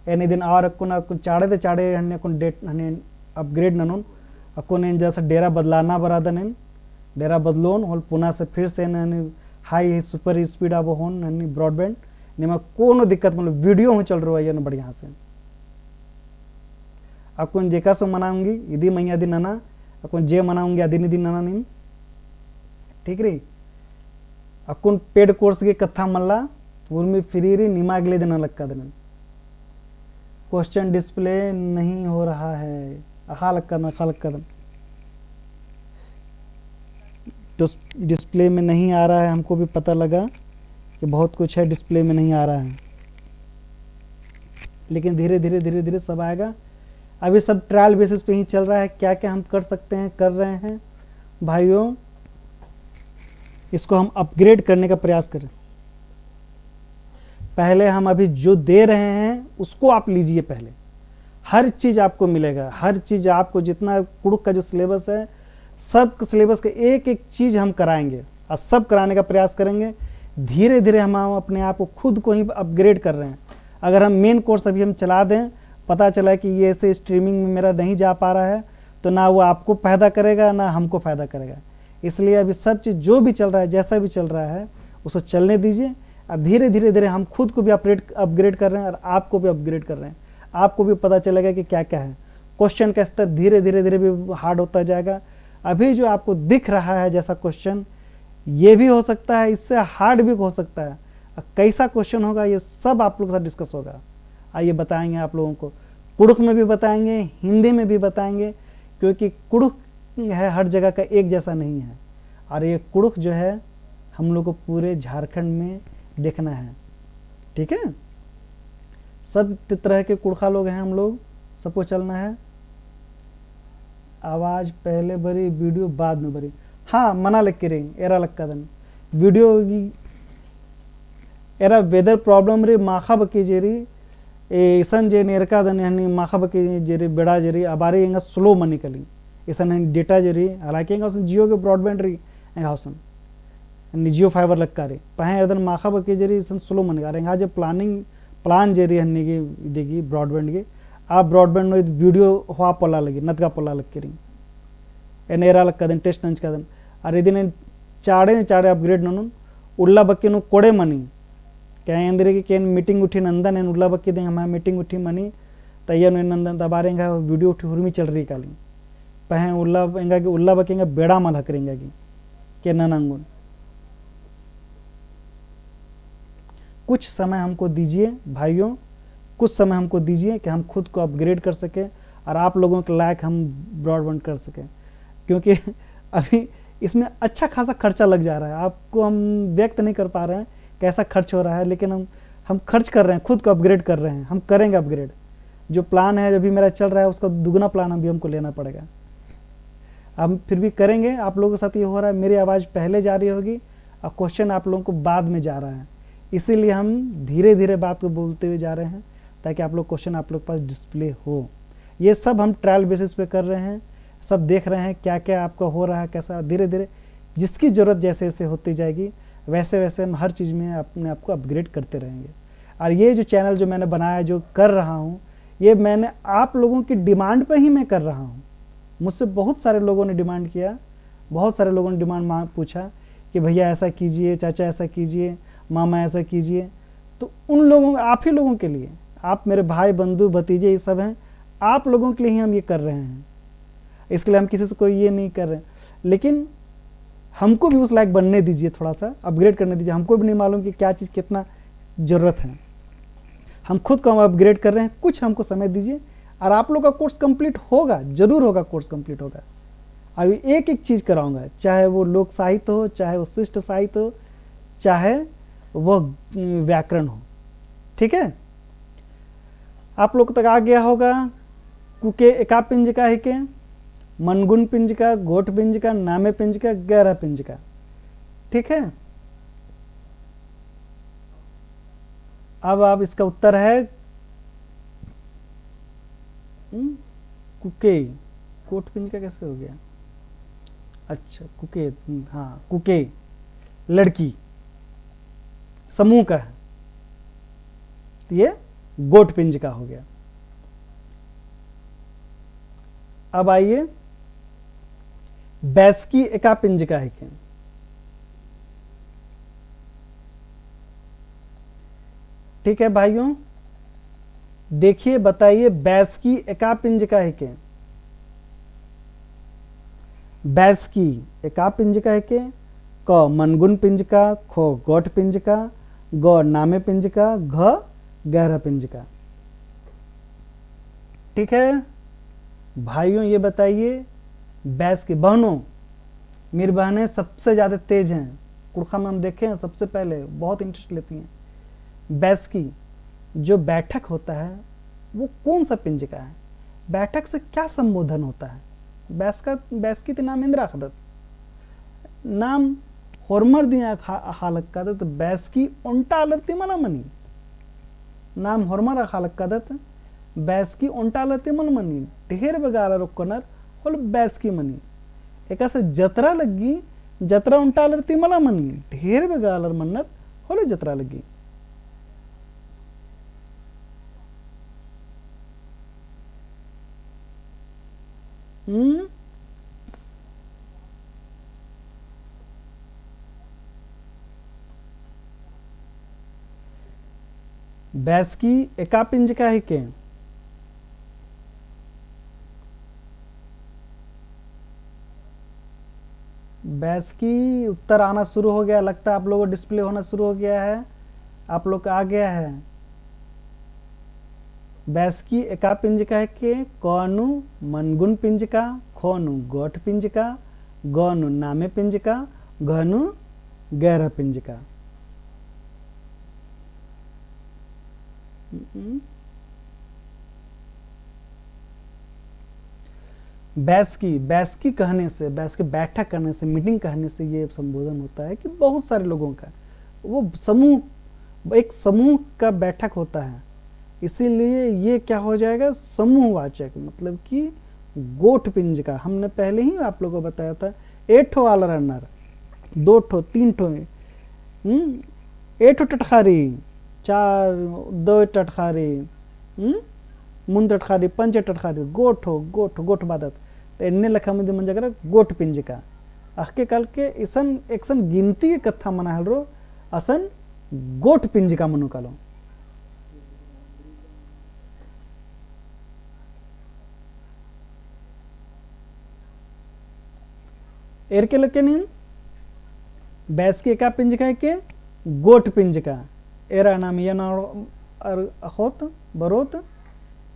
एन इदिन और अक्कुन, अक्कुन चाड़े ते चाड़े हन्ने अक्कुन data हन्ने upgrade ननोन, अक्कुन एन जैसा डेरा बदलाना बरादन एन, डेरा बदलोन, होले पुना से फिर से एन हन्ने high super speed आबो होन, हन्ने broadband, निमा कोनो दिक्कत मतलब video हूँ चलरओ अइय्या नू बढ़िया से। अक्कुन जेका सो मना ओंगी, इदी मइय्याँ दिम नना, अक्कुन जे मना ओंगी, अदिन इदिन नना नीम। ठीक रई? अक्कुन paid course गे कत्था मल्ला, उर्मी free रई, निमा गे ले दिम नना लक्कादन। Question display नहीं हो रहा है। अख़ा लक्कादन, अख़ा लक्कादन। Dis-, display में नहीं आ रहा है, हमको भी पता लगा कि बहुत कुछ है display में नहीं आ रहा है, लेकिन धीरे-धीरे, धीरे-धीरे सब आएगा। अभी सब trial basis पे ही चल रहा है, क्या-क्या हम कर सकते हैं, कर रहे हैं। भाइयों, इसको हम upgrade करने का प्रयास करें। पहले हम अभी जो दे रहे हैं, उसको आप लीजिए पहले। हर चीज़ आपको मिलेगा, हर चीज़ आपको, जितना कुँड़ुख़ का जो syllabus है, सब syllabus का एक-एक चीज़ हम कराएंगे और सब कराने का प्रयास करेंगे। धीरे-धीरे हम, हम अपने आप को खुद को ही upgrade कर रहे हैं। अगर हम main course अभी हम चला दें, पता चला कि ये ऐसे streaming में मेरा नहीं जा पा रहा है, तो ना वो आपको फ़ायदा करेगा, ना हमको फ़ायदा करेगा। इसलिए अभी सब चीज़ जो भी चल रहा है, जैसा भी चल रहा है, उसको चलने दीजिए। और धीरे, धीरे, धीरे हम खुद को भी upgrade, upgrade कर रहे हैं और आपको भी upgrade कर रहे हैं। आपको भी पता चलेगा कि क्या-क्या है। Question का स्तर धीरे, धीरे, धीरे भी hard होता जाएगा। अभी जो आपको दिख रहा है जैसा question, ये भी हो सकता है, इससे hard भी हो सकता है। और कैसा question होगा, ये सब आप लोग के साथ discuss होगा। आइए बताएंगे आप लोगों को, कुँड़ुख़ में भी बताएंगे, हिंदी में भी बताएंगे, क्योंकि कुँड़ुख़ है, हर जगह का एक जैसा नहीं है। और ये कुँड़ुख़ जो है, हम लोग को पूरे झारखंड में देखना है। ठीक है, सब त-, तरह के कुँड़ुख़ा लोग हैं हम लोग, सबको चलना है। आवाज पहले बरी, video बाद में बरी। हाँ, मना लग के रही, एरा लग का दन। Video की एरा weather problem रई, माख़ा बके जे रई, ए, इसन जे नेरका दन हनी माख़ा बके जे रई, बेड़ा जे रई, अबारी एंगा slow मनी कली। इसन हनी data जे रई, हालांकि एंगा उसन Jio के broadband रई, एंगा उसन। हनी Jio fiber लक्का रई। पहें एदन माख़ा बके जे रई, इसन slow मनी का रई। एंगा जे planning, plan जे रई हनी की, इदे की, broadband की, आ broadband नू इद video हुआ पोल्ला लगी, नतगा पोल्ला लग के रई। एन एरा लक्का दन, test नंजका दन। अरा इदिन एन चाड़े चाड़े upgrade ननोन, उल्ला बके नू कोड़े मनी। क्या एन्देर की केन meeting उठी नंदन, एन उल्ला बके दें हमार meeting उठी मनी, तैया नू एन नंदन, तबारे एंगा video उठी हुरमी चल रई काली। पहें उल्ला, एंगा की उल्ला बके एंगा बेड़ा मल हकरे एंगा की, के ननंगुन। कुछ समय हमको दीजिए भाइयों, कुछ समय हमको दीजिए कि हम खुद को upgrade कर सकें और आप लोगों के लायक हम broadband कर सकें, क्योंकि अभी इसमें अच्छा खासा खर्चा लग जा रहा है। आपको हम व्यक्त नहीं कर पा रहे हैं कैसा खर्च हो रहा है, लेकिन हम, हम खर्च कर रहे हैं, खुद को upgrade कर रहे हैं, हम करेंगे upgrade। जो plan है, अभी मेरा चल रहा है, उसका दुगुना plan अभी हमको लेना पड़ेगा। हम फिर भी करेंगे। आप लोगों के साथ ये हो रहा है, मेरी आवाज़ पहले जा रही होगी और question आप लोगों को बाद में जा रहा है, इसीलिए हम धीरे-धीरे बात को बोलते हुए जा रहे हैं, ताकि आप लोग question आप लोग के पास display हो। ये सब हम trial basis पे कर रहे हैं, सब देख रहे हैं क्या-क्या आपका हो रहा है, कैसा धीरे-धीरे, जिसकी ज़रूरत जैसे-जैसे होती जाएगी, वैसे-वैसे हम हर चीज़ में अपने आप को upgrade करते रहेंगे। और ये जो channel जो मैंने बनाया, जो कर रहा हूँ, ये मैंने आप लोगों की demand पे ही मैं कर रहा हूँ। मुझसे बहुत सारे लोगों ने demand किया, बहुत सारे लोगों ने demand मांग, पूछा कि भैया ऐसा कीजिए, चाचा ऐसा कीजिए, मामा ऐसा कीजिए। तो उन लोगों, आप ही लोगों के लिए, आप मेरे भाई, बंधु, भतीजे, ये सब हैं, आप लोगों के लिए ही हम ये कर रहे हैं। इसके लिए हम किसी से कोई ये नहीं कर रहे हैं। लेकिन हमको भी उस लायक बनने दीजिए, थोड़ा सा upgrade करने दीजिए। हमको भी नहीं मालूम कि क्या चीज़ कितना ज़रूरत है। हम खुद को हम upgrade कर रहे हैं, कुछ हमको समय दीजिए। और आप लोग का course complete होगा, ज़रूर होगा, course complete होगा। अभी एक-एक चीज़ कराऊंगा, चाहे वो लोक साहित्य हो, चाहे वो शिष्ट साहित्य हो, चाहे वो, उम, व्याकरण हो। ठीक है, आप लोग तक आ गया होगा। कुके एका पिंजका हिके, मनगुन पिंजका, गोट पिंजका, नामे पिंजका, गैरह पिंजका। ठीक है, अब आप इसका उत्तर है, हम्म, कुके, गोट पिंजका कैसे हो गया? अच्छा, कुके, हम्म, हाँ, कुके, लड़की, समूह का है, तो ये गोट पिंजका हो गया। अब आइए, बैसकी एका पिंजका हिके। ठीक है भाइयों, देखिए, बताइए, बैसकी एका पिंजका हिके? बैसकी एका पिंजका हिके? क मनगुन पिंजका, ख गोट पिंजका, ग नामे पिंजका, घ गैरह पिंजका। ठीक है भाइयों, ये बताइए, बैसकी, बहनों, मेरी बहनें सबसे ज़्यादा तेज हैं। कुँड़ुख़ा में हम देखे हैं, सबसे पहले बहुत interest लेती हैं। बैसकी, जो बैठक होता है, वो कौन सा पिंजका है? बैठक से क्या संबोधन होता है? बैसका, बैसकी ती नाम एन्दरा अख़दत? नाम होरमर दिम अख़ा-, अख़ा लक्कादत, बैसकी ओन्टा आलर ती मला मनी। नाम होरमर अख़ा लक्कादत, बैसकी ओन्टा आलर ती मल मनी, ढेर बग्गे आलर ओक्कनर होले बैसकी मनी। एकासे जतरा लग्गी, जतरा ओन्टा आलर ती मला मनी, ढेर बग्गे आलर मन्नर होले जतरा लग्गी। हम्म? बैसकी एका पिंजका हिके? बैसकी उत्तर आना शुरू हो गया, लगता है आप लोगों को display होना शुरू हो गया है, आप लोग का आ गया है। बैसकी एका पिंजका हिके? क नू मनगुन पिंजका, ख नू गोट पिंजका, ग नू नामे पिंजका, घ नू गैरह पिंजका। हम्म। बैसकी, बैसकी कहने से, बैसकी बैठक करने से, meeting कहने से ये संबोधन होता है कि बहुत सारे लोगों का, वो समूह, एक समूह का बैठक होता है, इसीलिए ये क्या हो जाएगा, समूहवाचक, मतलब कि गोट पिंजका। हमने पहले ही आप लोगों को बताया था, एक ठो आलर रअनर, दो ठो, तीन ठो, हम्म, एक ठो टटखारी, चार, दो टटखारी, हम्म, मुन्द टटखारी, पंच टटखारी, गोट हो, गोट, गोट बादत। तो एन्ने लेखा मदी मंजा केरा गोट पिंजका। अहके काल के इसन, एकसन गिनती के कत्था मना हेलरो, असन गोट पिंजका मनो कालो। एरके लेके नीम बैसकी एका पिंजका हेके, गोट पिंजका। एरा नाम ये ना अर अखोत, बरोत।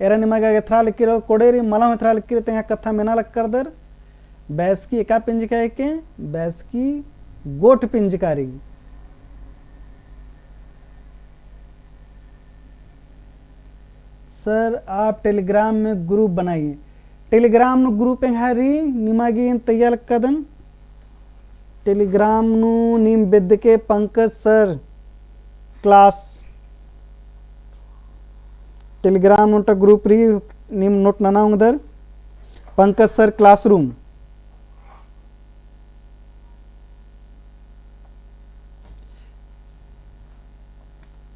एरा निमा गा एथरा लिक्की रओ, कोड़े री मलम एथरा लिक्की रओ, तेंगा कत्था मेना लक्कर दर। बैसकी एका पिंजका हेके, बैसकी गोट पिंजका री। सर, आप Telegram में group बनाइए। Telegram नू group एंग्है री, निमा गे एन तैयार लक्कादन। Telegram नू नीम बेद्दके पंकज सर class, Telegram नू टा group री, नीम note नना ओंगदर, पंकज सर classroom।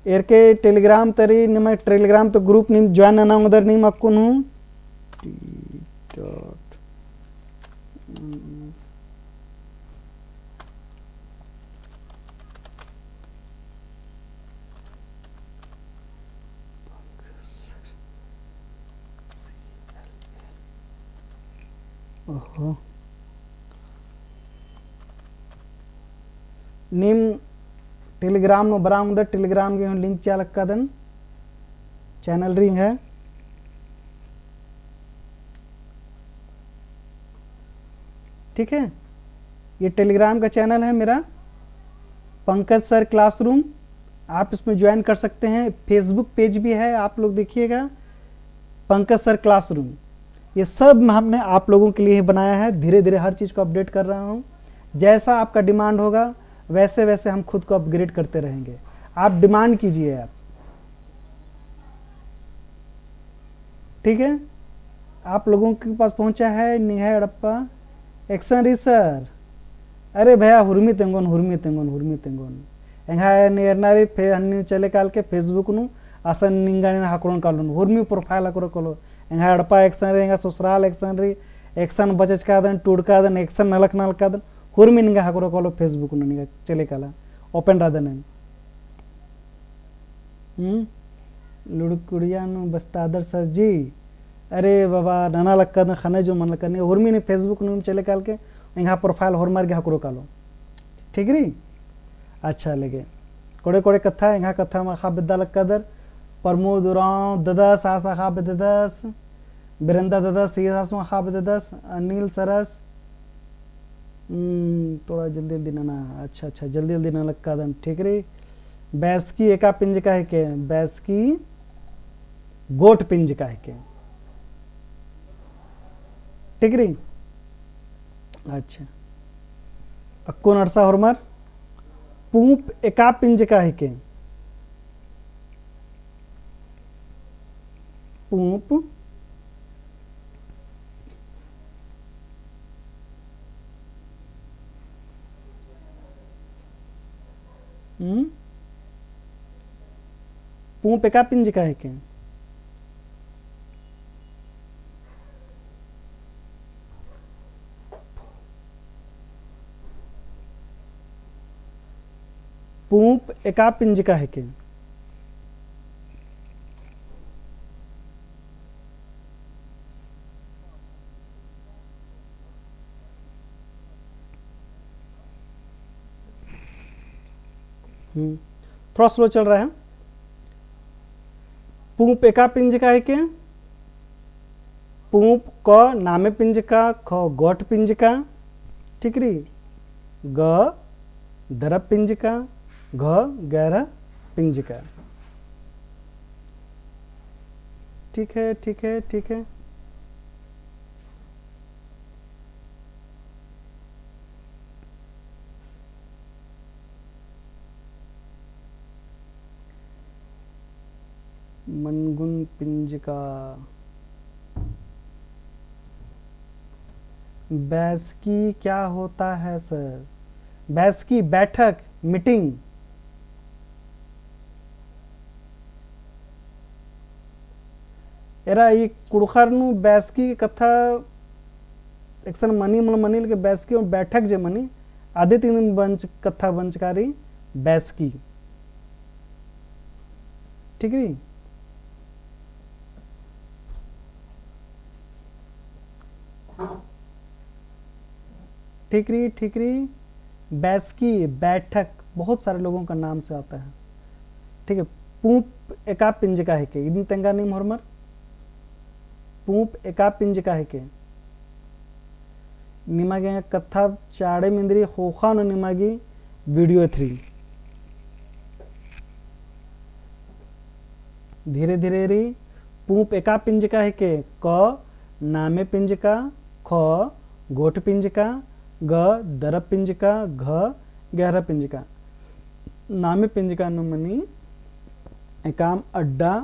एरके Telegram तरी निमा Telegram तो group नीम join नना ओंगदर नीम अक्कुन हूँ। T dot ओहो। नीम Telegram नू बरआ ओंगदर, Telegram गे हूँ link चिआ लक्कादन, channel री है। ठीक है, ये Telegram का channel है मेरा, पंकज सर classroom, आप इसमें join कर सकते हैं। Facebook page भी है, आप लोग देखिएगा, पंकज सर classroom। ये सब हमने आप लोगों के लिए ही बनाया है। धीरे-धीरे हर चीज़ को update कर रहा हूँ। जैसा आपका demand होगा, वैसे-वैसे हम खुद को upgrade करते रहेंगे। आप demand कीजिए आप। ठीक है, आप लोगों के पास पहुँचा है निंग्है एड़पा एकसन रई सर। अरे भैया, हुरमी तेंगोन, हुरमी तेंगोन, हुरमी तेंगोन। एंग्है एरना रई फे-, हन्नी चले काल के Facebook नू, असन निंगा निंगा हकरोन कालोन, हुरमी profile हकरो कालो। एंग्है एड़पा एकसन रई, एंग्है ससुराल एकसन रई, एकसन बचचकादन, टूड़कादन, एकसन नलख नलकादन, हुरमी निंगा हकरो कालो Facebook नू निंगा चले काला, open रअदन। हम्म? लुड़कुड़िया नू बस्तादर सर जी। अरे बाबा, नना लक्कादन, ख़ने जो मन लक्कादन, हुरमी ने Facebook नू चले काल के, एंग्है profile होरमर गे हकरो कालो। ठीक रई? अच्छा लगे। कोड़े कोड़े कत्था, एंग्है कत्था मा ख़ा बेद्दा लक्कादर। प्रमोद उराँव ददस, आस ख़ा बेद्ददस। बिरेंदा ददस, ये आस ख़ा बेद्ददस। अनिल सरस। हम्म, थोड़ा जल्दी जल्दी नना। अच्छा, अच्छा, जल्दी जल्दी नना लक्कादन। ठीक रई। बैसकी एका पिंजका हेके, बैसकी गोट पिंजका हेके। ठीक रई। अच्छा। अक्कुन अंड़सा होरमर। पूँप एका पिंजका हेके। पूँप। हम्म? पूँप एका पिंजका हेके। पूँप एका पिंजका हेके। हम्म, थोड़ा slow चल रहा है। पूँप एका पिंजका हेके। पूँप क नामे पिंजका, ख गोट पिंजका, ठीक रई? ग दरब पिंजका, घ गैरह पिंजका। ठीक है, ठीक है, ठीक है। मनगुन पिंजका। बैसकी क्या होता है सर? बैसकी, बैठक, meeting। एरा ई कुँड़ुख़र नू बैसकी कत्था एकसन मनी, मल मनी लेके बैसकी बैठक जे मनी, आदि तीन दिन बंच, कत्था बंचकारी बैसकी। ठीक रई? ठीक रई, ठीक रई। बैसकी, बैठक, बहुत सारे लोगों का नाम से आता है। ठीक है, पूंप एका पिंजका हेके, इदिन तेंगा नीम होरमर। पूंप एका पिंजका हेके। निमा गे कत्था चाड़े मिंदरी ख़ोख़ा नू निमा गे video एथरी। धीरे धीरे रई। पूंप एका पिंजका हेके, क नामे पिंजका, ख गोठ पिंजका, ग दरब पिंजका, घ गहरा पिंजका। नामे पिंजका नू मनी एकाम अड्डा,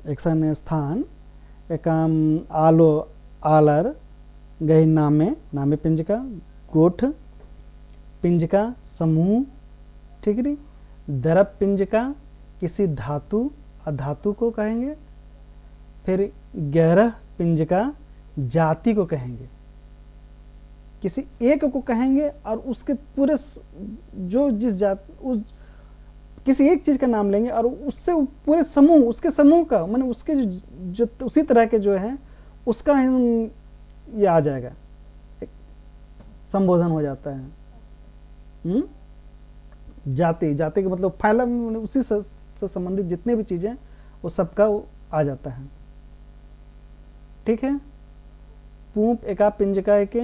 एकसन स्थान, एकाम आलो आलर, गही नामे, नामे पिंजका, गोठ पिंजका, समूह, ठीक रई? दरब पिंजका, किसी धातु, अधातु को कहेंगे। फिर गहरा पिंजका, जाति को कहेंगे। किसी एक को कहेंगे और उसके पूरे स-, जो जिस जात, उस, किसी एक चीज़ का नाम लेंगे और उससे वो पूरे समूह, उसके समूह का, माने उसके जो, जो उसी तरह के जो है, उसका ही ये आ जाएगा, एक संबोधन हो जाता है। हम्म? जाति, जाति का मतलब फैला, माने उसी से, से संबंधित जितने भी चीज़ें, वो सबका वो आ जाता है। ठीक है? पूंप एका पिंजका हेके,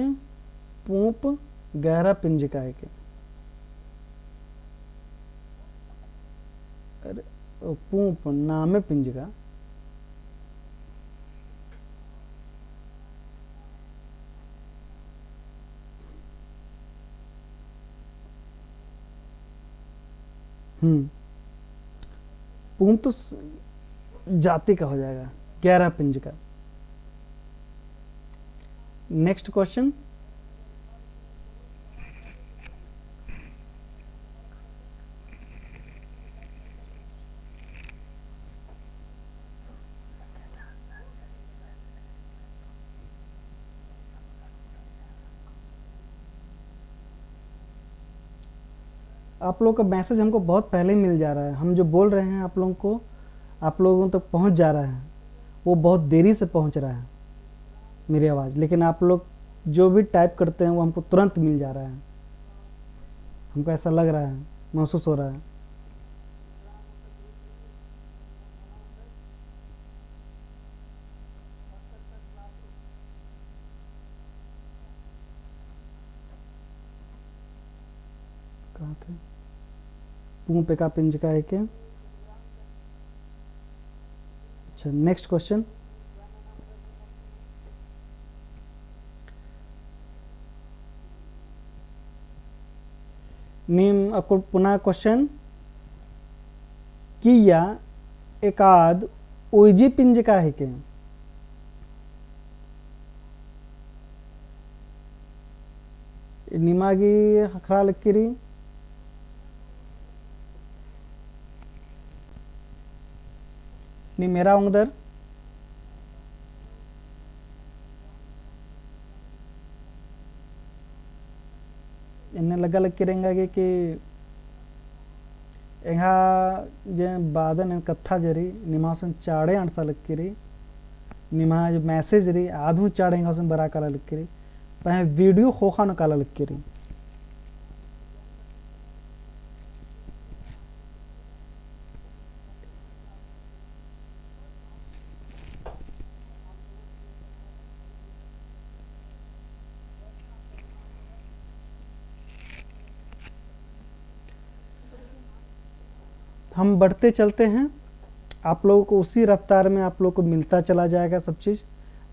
पूंप गहरा पिंजका हेके। अरे, ओ, पूंप नामे पिंजका। हम्म। पूंप तो स-, जाति का हो जाएगा, गहरा पिंजका। Next question। आप लोगों का message हमको बहुत पहले ही मिल जा रहा है। हम जो बोल रहे हैं आप लोगों को, आप लोगों तक पहुंच जा रहा है, वो बहुत देरी से पहुंच रहा है मेरी आवाज़, लेकिन आप लोग जो भी type करते हैं वो हमको तुरंत मिल जा रहा है, हमको ऐसा लग रहा है, महसूस हो रहा है। कहाँ थे? पूंप एका पिंजका हेके। अच्छा, next question। नीम अक्कुन पुना question। किइय्या एकाद ओइजी पिंजका हेके। निमा गे ख़क्खरा लक्की रई। नीम एरा ओंगदर। एन्ने लग्गा लक्की रई एंगा गे कि एंगा जे बअदन एन कत्था जे रई, निम्है गुसन चाड़े अंड़सा लक्की रई, निम्है जे message रई, आद हूँ चाड़े एंगा गुसन बरआ काला लक्की रई, पहें video ख़ोख़ा नू काला लक्की रई। हम बढ़ते चलते हैं। आप लोगों को उसी रफ्तार में आप लोगों को मिलता चला जाएगा सब चीज़।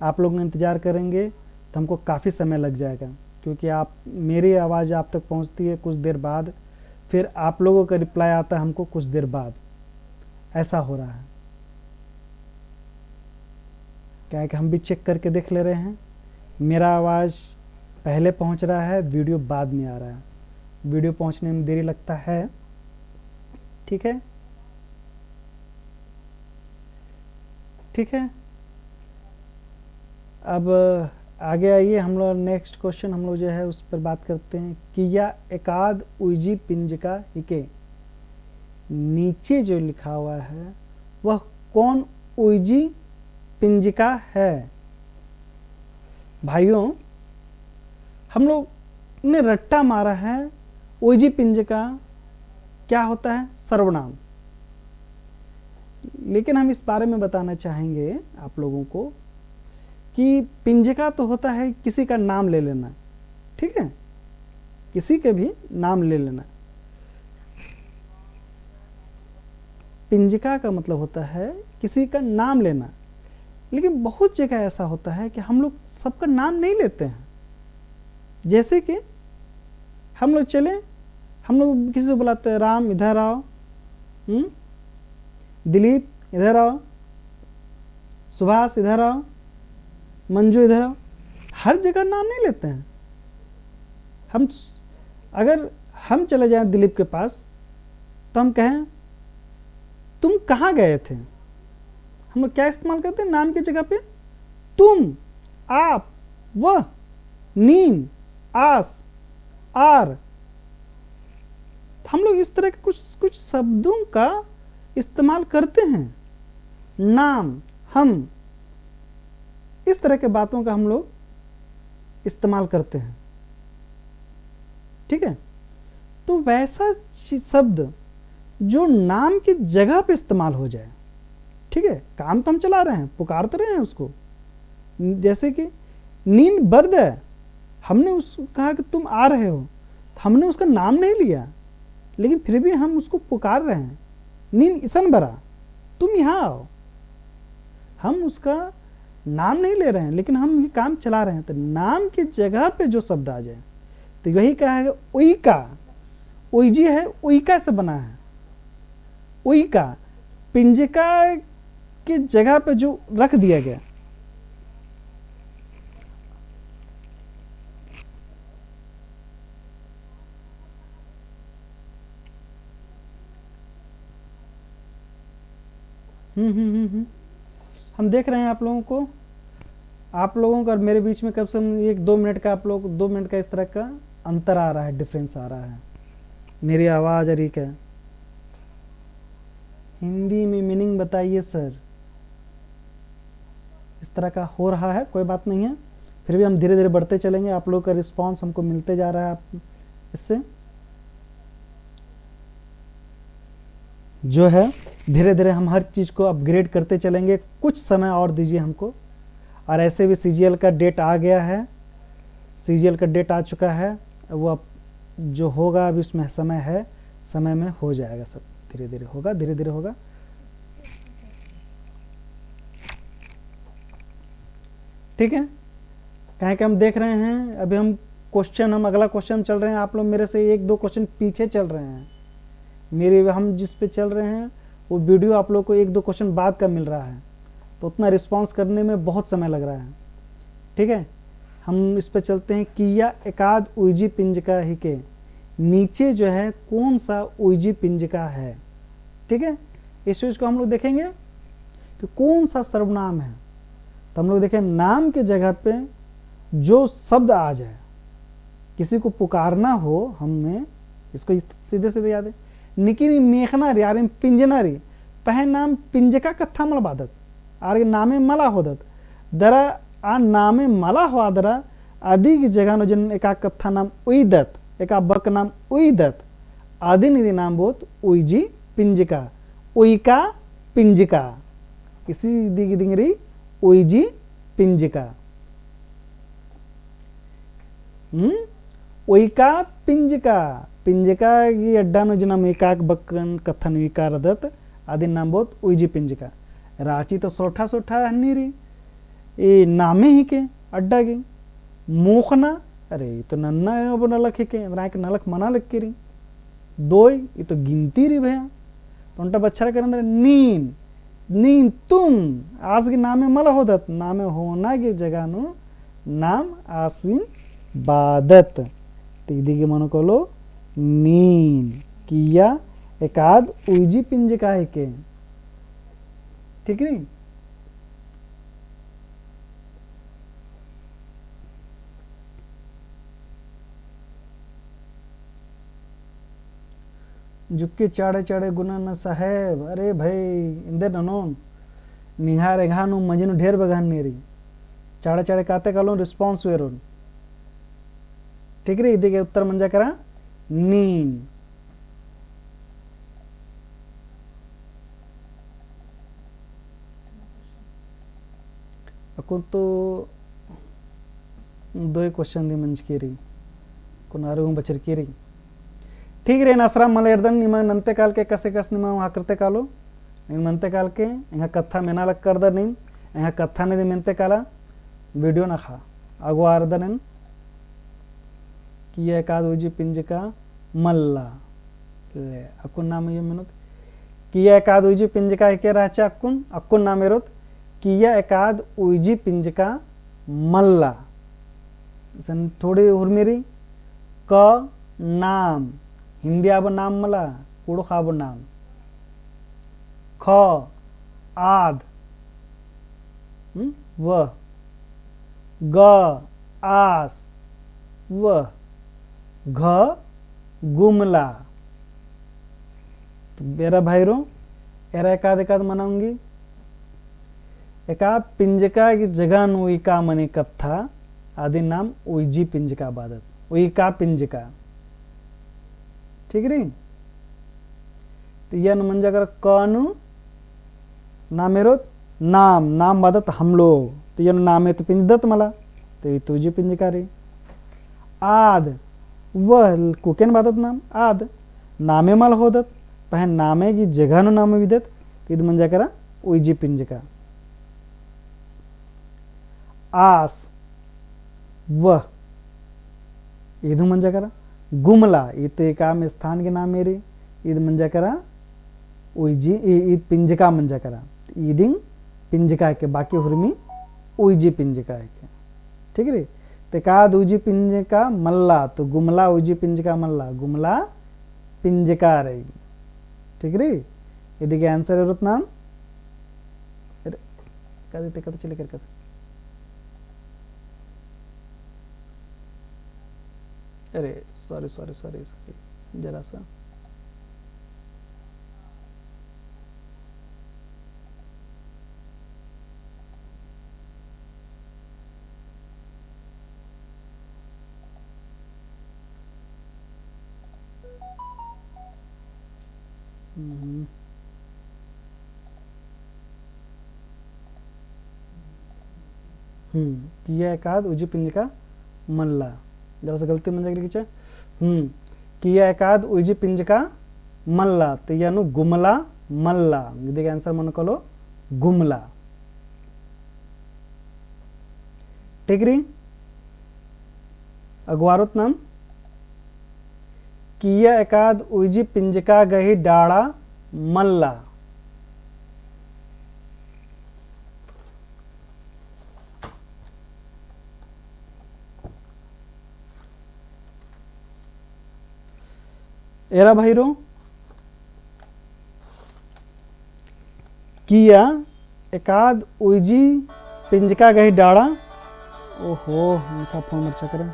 आप लोग इंतज़ार करेंगे तो हमको काफ़ी समय लग जाएगा, क्योंकि आप, मेरी आवाज़ आप तक पहुंचती है कुछ देर बाद, फिर आप लोगों का रिप्लाई आता है हमको कुछ देर बाद। ऐसा हो रहा है, क्या है कि हम भी चेक करके देख ले रहे हैं। मेरा आवाज़ पहले पहुंच रहा है, वीडियो बाद में आ रहा है। वीडियो पहुंचने में देरी लगता है, ठीक है, ठीक है। अब आगे आइए, हम लोग नेक्स्ट क्वेश्चन हम लोग जो है उस पर बात करते हैं कि या एकाद उइजी पिंजका हिके। नीचे जो लिखा हुआ है वह कौन उइजी पिंजका है? भाइयों, हम लोग ने रट्टा मारा है उइजी पिंजका क्या होता है, सर्वनाम। लेकिन हम इस बारे में बताना चाहेंगे आप लोगों को कि पिंजका तो होता है किसी का नाम ले लेना, ठीक है, किसी के भी नाम ले लेना। पिंजका का मतलब होता है किसी का नाम लेना। लेकिन बहुत जगह ऐसा होता है कि हम लोग सबका नाम नहीं लेते हैं। जैसे कि हम लोग चले, हम लोग किसी से बुलाते हैं, "राम, इधर आओ, हम्म? दिलीप, इधर आओ, सुभाष, इधर आओ, मंजू, इधर आओ।" हर जगह नाम नहीं लेते हैं हम। अगर हम चले जाएं दिलीप के पास, तो हम कहें, "तुम कहाँ गए थे?" हम लोग क्या इस्तेमाल करते हैं नाम की जगह पे? तुम, आप, वह, नीन, आस, आर। हम लोग इस तरह के कुछ, कुछ शब्दों का इस्तेमाल करते हैं। नाम, हम, इस तरह के बातों का हम लोग इस्तेमाल करते हैं, ठीक है? तो वैसा ची-, शब्द जो नाम की जगह पे इस्तेमाल हो जाए, ठीक है? काम तो हम चला रहे हैं, पुकार तो रहे हैं उसको। जैसे कि नीन बरदय, हमने उस, कहा कि तुम आ रहे हो, तो हमने उसका नाम नहीं लिया, लेकिन फिर भी हम उसको पुकार रहे हैं, "नीन इसन बरा, तुम यहाँ आओ।" हम उसका नाम नहीं ले रहे हैं, लेकिन हम ये काम चला रहे हैं। तो नाम की जगह पे जो शब्द आ जाए, तो वही कहा है, उइका, उइजी है, उइका से बना है। उइका, पिंजका की जगह पे जो रख दिया गया। हम्म, हम्म, हम्म, हम्म। हम देख रहे हैं आप लोगों को, आप लोगों का और मेरे बीच में कम से कम एक दो मिनट का, आप लोग दो मिनट का इस तरह का अंतर आ रहा है, difference आ रहा है। मेरी आवाज़ आ रही क्या? हिंदी में meaning बताइए सर। इस तरह का हो रहा है, कोई बात नहीं है, फिर भी हम धीरे-धीरे बढ़ते चलेंगे। आप लोगों का response हमको मिलते जा रहा है आप, इससे जो है धीरे-धीरे हम हर चीज़ को upgrade करते चलेंगे। कुछ समय और दीजिए हमको। और ऐसे भी CGL का date आ गया है, CGL का date आ चुका है, वो अब जो होगा अभी उसमें समय है, समय में हो जाएगा सब, धीरे-धीरे होगा, धीरे-धीरे होगा। ठीक है, काहे कि हम देख रहे हैं, अभी हम question, हम अगला question चल रहे हैं, आप लोग मेरे से एक दो question पीछे चल रहे हैं। मेरे, हम जिस पे चल रहे हैं, वो video आप लोग को एक दो question बाद का मिल रहा है, तो उतना response करने में बहुत समय लग रहा है। ठीक है, हम इस पे चलते हैं। किया एकाद उइजी पिंजका हिके, नीचे जो है कौन सा उइजी पिंजका है, ठीक है, इस चीज़ को हम लोग देखेंगे कि कौन सा सर्वनाम है। तो हम लोग देखें, नाम के जगह पे जो शब्द आ जाए, किसी को पुकारना हो, हमें इसको सीधे सीधे याद है। निकिन मेखना रई, आरिन पिंजना रई, पहें नाम पिंजका कत्था मला बअदत, आर नामे मला होअदत। दरा आ नामे मला होआ दरा, अदी की जगह नू जन एका कत्था नाम उइदत, एका बक नाम उइदत, अदिन इदी नाम बओत उइजी पिंजका, उइका पिंजका। इसी दिग दिंगरी उइजी पिंजका। हम्म? उइका पिंजका, पिंजका की अड्डा नू जन नाम एकाक बक्कन कत्थन उइका रअदत, अदिन नाम बओत उइजी पिंजका। राँची तो सोठा सोठा हन्नी रई। ई नामे हिके अड्डा गे। मोख़ना, अरे, ई तो नन्ना अबो नलख हिके, एन्दरा एका नलख मना लगी रई। दोय, ई तो गिनती रई भैया। तो ओन्टा बछरआ केरा एन्दरा नीन, नीन तुम, आस गे नामे मला होदत, नामे होना गे जगह नू नाम आसिन बअदत। तो इदी गे मनो कालो नीन। किइय्या एकाद उइजी पिंजका हिके। ठीक रई? जुक्की चाड़े चाड़े गुना न साहेब, अरे भाई, एन्देर ननोन। निंग्है एंग्है नू मझी नू ढेर बग्गे हन्नी रई। चाड़े चाड़े काते कालोन response एरोन। ठीक रई, इदी गे उत्तर मंजा केरा नीन। अक्कुन तो दोय question दी मंजकी रई, अक्कुन आर हूँ बछरकी रई। ठीक रई, एन असरा मल एरदन, निमा नन्ते कालके कसे कस निमा हकरते कालो, नीन नन्ते कालके एंग्है कत्था मेना लक्कदर नीन, एंग्है कत्था नू दी मेनते काला video नखा अगुवारदन एन। किइय्या एकाद उइजी पिंजका मल्ला। ले, अक्कुन नाम अयो मेनोत। किइय्या एकाद उइजी पिंजका हिके रहचा अक्कुन, अक्कुन नाम एरोत। किइय्या एकाद उइजी पिंजका मल्ला। इसन थोड़ी हुरमी रई। क, नाम। हिन्दी आबो नाम मला, कुँड़ुख़ आबो नाम। ख, आद। हम्म? व। ग, आस। व। घ, गुमला। तो एरा भाईरो, एरा एकाद एकाद मना ओंगी। एका पिंजका की जगह नू उइका मनी कत्था, अदिन नाम उइजी पिंजका बअदत। उइका पिंजका। ठीक रई? तो इय्या नू मंजा केरा क नू नाम एरोत नाम, नाम बअदत हम लोग। तो इय्या नू नामे तो पिंजदत मला, तो ई तो उइजी पिंजका रई। आद, व कुकेन बअदत नाम, आद, नामे मल होदत, पहें नामे की जगह नू नाम बिदत, तो ईद मंजा केरा उइजी पिंजका। आस, व, ईद हूँ मंजा केरा। गुमला, ईद तो एकअम स्थान के नामे रई, ईद मंजा केरा उइजी, ई, ईद पिंजका मंजा केरा। ईदिंग पिंजका हिके, बाकी हुरमी उइजी पिंजका हिके। ठीक रई? तो एकाद उइजी पिंजका मल्ला, तो गुमला उइजी पिंजका मल्ला, गुमला पिंजका रई। ठीक रई? इदी गे answer एरोत नाम। अरे, कदे ते कदे चले कर कदे। अरे, sorry, sorry, sorry, sorry। जरा सा। हम्म। हम्म, किइय्या एकाद उइजी पिंजका मल्ला। जरा सा गलती मंजा केरा किच्चा। हम्म, किइय्या एकाद उइजी पिंजका मल्ला, तो इय्या नू गुमला मल्ला। इदी गे answer मनो कालो गुमला। ठीक रई? अगुवारोत नाम। किइय्या एकाद उइजी पिंजका गही डाड़ा मल्ला। एरा भइरो, किइय्या एकाद उइजी पिंजका गही डाड़ा। ओहो, निका फोन मरचा केरा।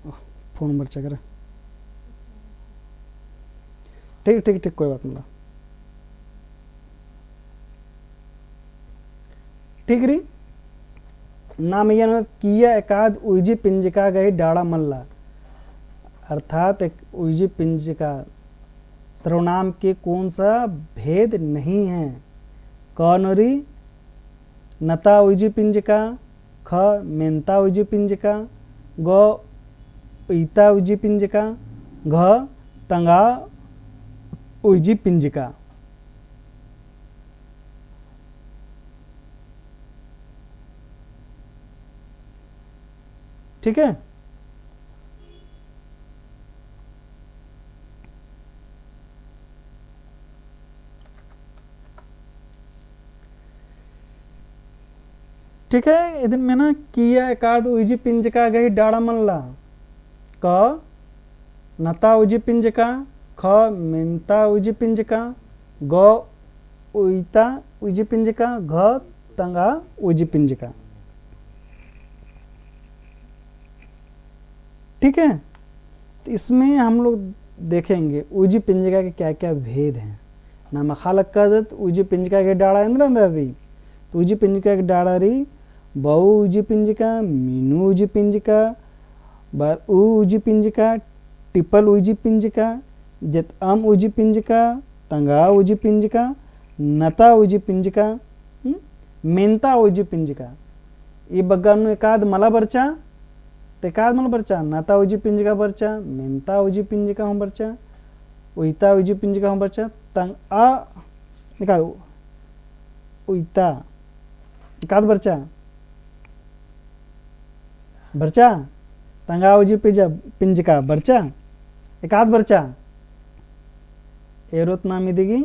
ओह, फोन मरचा केरा। ठीक, ठीक, ठीक, कोई बात नहीं। ठीक रई। नाम इय्या नू किइय्या एकाद उइजी पिंजका गही डाड़ा मल्ला। अर्थात एक उइजी पिंजका सर्वनाम के कौन सा भेद नहीं है। क नू रई नता उइजी पिंजका, ख मेन्ता उइजी पिंजका, ग उइता उइजी पिंजका, घ तंगआ उइजी पिंजका। ठीक है? ठीक है, इदिन मेना किइय्या एकाद उइजी पिंजका गही डाड़ा मल्ला। क नता उइजी पिंजका, ख मेन्ता उइजी पिंजका, ग उइता उइजी पिंजका, घ तंगआ उइजी पिंजका। ठीक है, तो इसमें हम लोग देखेंगे उइजी पिंजका के क्या-क्या भेद हैं। नाम अख़आ लक्कादत उइजी पिंजका के डाड़ा एन्दरा एन्दरा रई। तो उइजी पिंजका के डाड़ा रई, बऊ उइजी पिंजका, मीनू उइजी पिंजका, बरऊ उइजी पिंजका, टिपल उइजी पिंजका, जेतअम उइजी पिंजका, तंगआ उइजी पिंजका, नता उइजी पिंजका, हम्म? मेन्ता उइजी पिंजका। ई बग्गा नू एकाद मला बरचा, ते एकाद मला बरचा, नता उइजी पिंजका बरचा, मेन्ता उइजी पिंजका हूँ बरचा, उइता उइजी पिंजका हूँ बरचा, तंगआ, एकाद उइता, एकाद बरचा, बरचा, तंगआ उइजी पिंजा-, पिंजका बरचा, एकाद बरचा। एरोत नाम इदिगी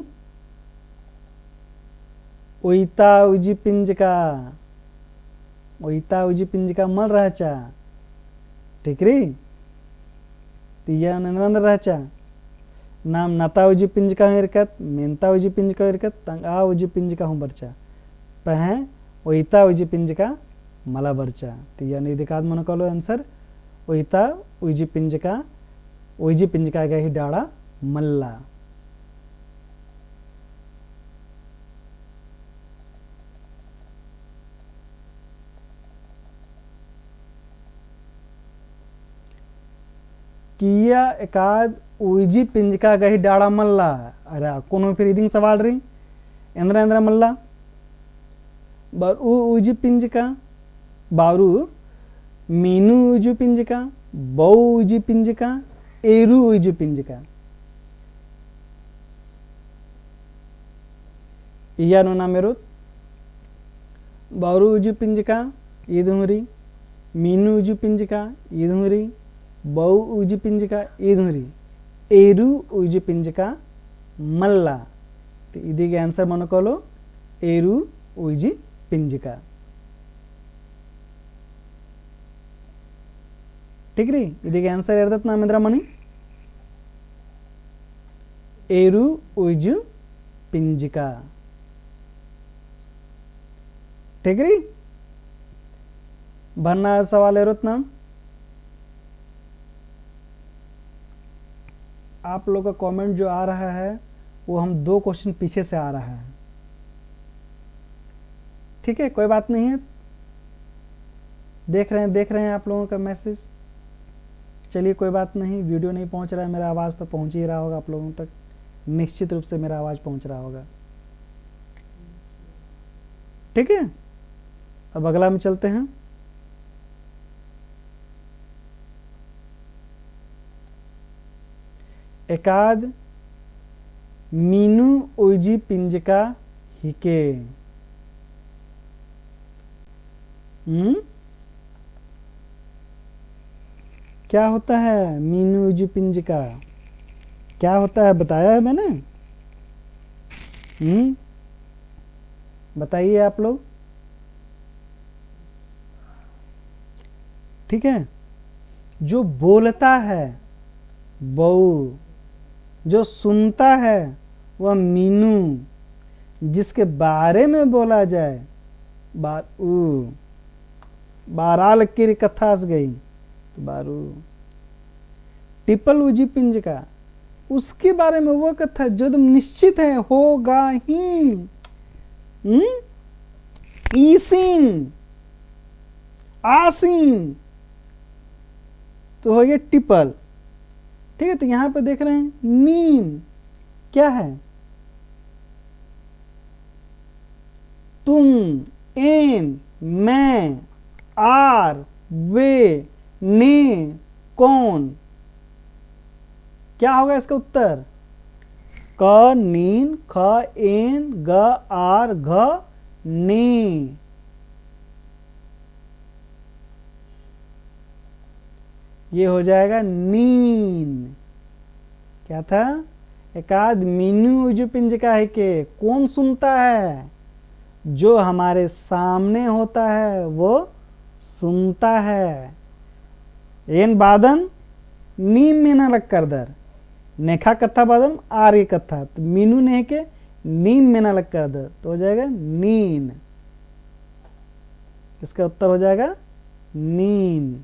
उइता उइजी पिंजका, उइता उइजी पिंजका मल रहचा। ठीक रई? तिया एन्दरा एन्दरा रहचा। नाम नता उइजी पिंजका हूँ इरकत, मेन्ता उइजी पिंजका हूँ इरकत, तंगआ उइजी पिंजका हूँ बरचा। पहें उइता उइजी पिंजका मला बरचा। तिया नू इदी एकाद मनो कालो answer, उइता उइजी पिंजका, उइजी पिंजका गही डाड़ा मल्ला। किइय्या एकाद उइजी पिंजका गही डाड़ा मल्ला। अरा कोनो फिर इदिंग सवाल रई, एन्दरा एन्दरा मल्ला। बरऊ उइजी पिंजका, बारू, मीनू उइजी पिंजका, बऊ उइजी पिंजका, एरू उइजी पिंजका। इया नू नाम एरोत, बारू उइजी पिंजका, ईद हूँ रई, मीनू उइजी पिंजका, ईद हूँ रई, बऊ उइजी पिंजका, ईद हूँ रई, एरू उइजी पिंजका मल्ला। तो इदी गे answer मनो कालो, एरू उइजी पिंजका। ठीक रई, इदी गे answer एरदत नाम एन्दरा मनी, एरू उइजी पिंजका। ठीक रई, बन्ना सवाल एरोत नाम। आप लोग का comment जो आ रहा है, वो हम दो question पीछे से आ रहा है। ठीक है, कोई बात नहीं है, देख रहे हैं, देख रहे हैं आप लोगों का message। चलिए, कोई बात नहीं, video नहीं पहुंच रहा है, मेरा आवाज़ तो पहुंच ही रहा होगा आप लोगों तक, निश्चित रूप से मेरा आवाज़ पहुंच रहा होगा। ठीक है, अब अगला में चलते हैं। एकाद मीनू उइजी पिंजका हिके। हम्म? क्या होता है मीनू उइजी पिंजका? क्या होता है, बताया है मैंने? हम्म? बताइए आप लोग। ठीक है, जो बोलता है बऊ, जो सुनता है वह मीनू, जिसके बारे में बोला जाए बारू। बारा लक्की रई कत्था आस गही, तो बारू। टिपल उइजी पिंजका, उसके बारे में वो कत्था जो एकदम निश्चित है, होगा ही। हम्म? ईसिन, आसिन, तो हो गया टिपल। ठीक है, तो यहाँ पे देख रहे हैं नीन क्या है? तुम, एन, मैं, आर, वे, ने, कौन? क्या होगा इसका उत्तर? क, नीन, ख, एन, ग, आर, घ, ने। ये हो जाएगा नीन। क्या था? एकाद मीनू उइजी पिंजका हिके, कौन सुनता है? जो हमारे सामने होता है, वो सुनता है। एन बादन नीम मेना लक्करदर। नेखा कत्था बादन आर गे कत्था। तो मीनू ने हिके नीम मेना लक्करदर। तो हो जाएगा नीन। इसका उत्तर हो जाएगा नीन।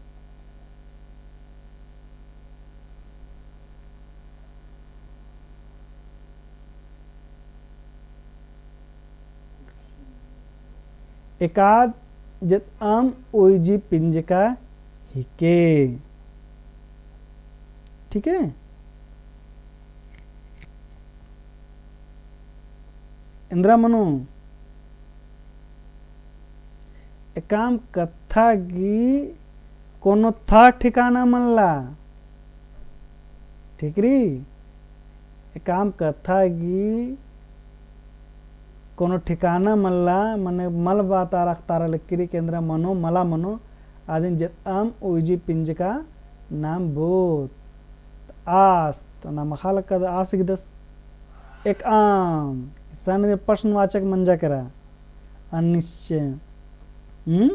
एकाद जेतअम उइजी पिंजका हिके। ठीक है? एन्दरा मनो, एकाम कत्था गही कोनो था ठिकाना मल्ला। ठीक रई? एकाम कत्था गही कोनो ठिकाना मल्ला, मने मल बातारक तारा लक्की रई कि एन्दरा मनो, मला मनो, आदिन जेतअम उइजी पिंजका नाम बओत। आस, तो नाम अख़ा लक्कदस, आस हिकदस। एकअम, इसन प्रश्नवाचक मंजा केरा, अनिश्चय। हम्म?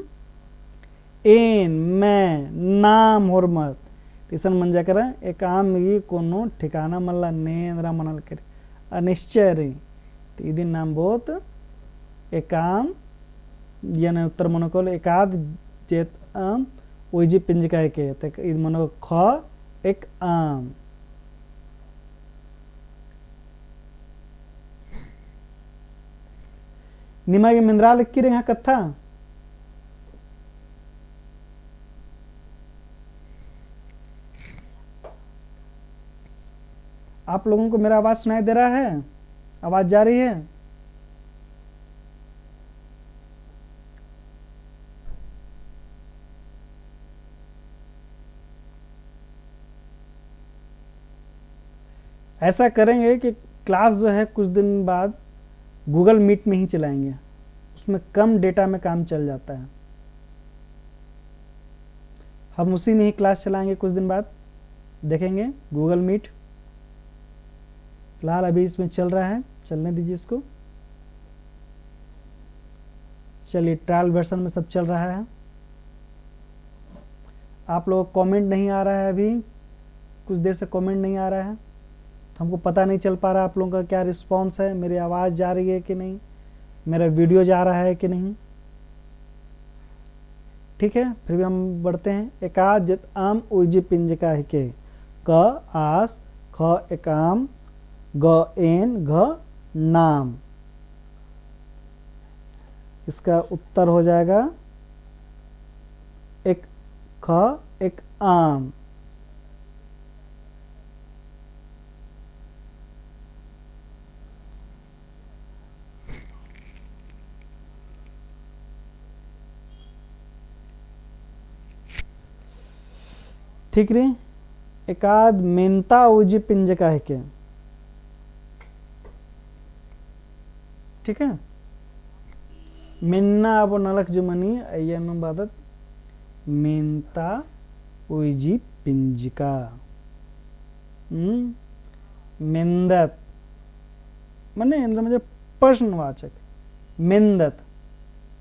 एन, मैं, नाम, होरमत। तो इसन मंजा केरा, एकअम गही कोनो ठिकाना मल्ला, ने एन्दरा मना लक्की रई, अनिश्चय रई। तो इदिन नाम बओत एकअम, यानी उत्तर मनो कालो, एकाद जेतअम उइजी पिंजका हिके, तो इद मनो ख एकअम। निमा गे मेंदरा लक्की रई एंग्है कत्था? आप लोगों को मेरा आवाज सुनाई दे रहा है? आवाज जा रही है? ऐसा करेंगे कि class जो है कुछ दिन बाद Google Meet में ही चलाएंगे, उसमें कम data में काम चल जाता है। हम उसी में ही class चलाएंगे कुछ दिन बाद, देखेंगे Google Meet। फिलहाल अभी इसमें चल रहा है, चलने दीजिए इसको। चलिए, trial version में सब चल रहा है। आप लोगों का comment नहीं आ रहा है अभी, कुछ देर से comment नहीं आ रहा है, हमको पता नहीं चल पा रहा आप लोगों का क्या response है, मेरी आवाज़ जा रही है कि नहीं, मेरा video जा रहा है कि नहीं। ठीक है, फिर भी हम बढ़ते हैं। एकाद जेतअम उइजी पिंजका हिके। क आस, ख एकअम, ग एन, घ नाम। इसका उत्तर हो जाएगा एक ख, एकअम। ठीक रई, एकाद मेन्ता उइजी पिंजका हिके। ठीक है, मेन्ना अबो नलख जुमनी अइय्या नू बअदत मेन्ता उइजी पिंजका। हम्म, मेन्दत। मने एन्दरा मने प्रश्नवाचक। मेन्दत।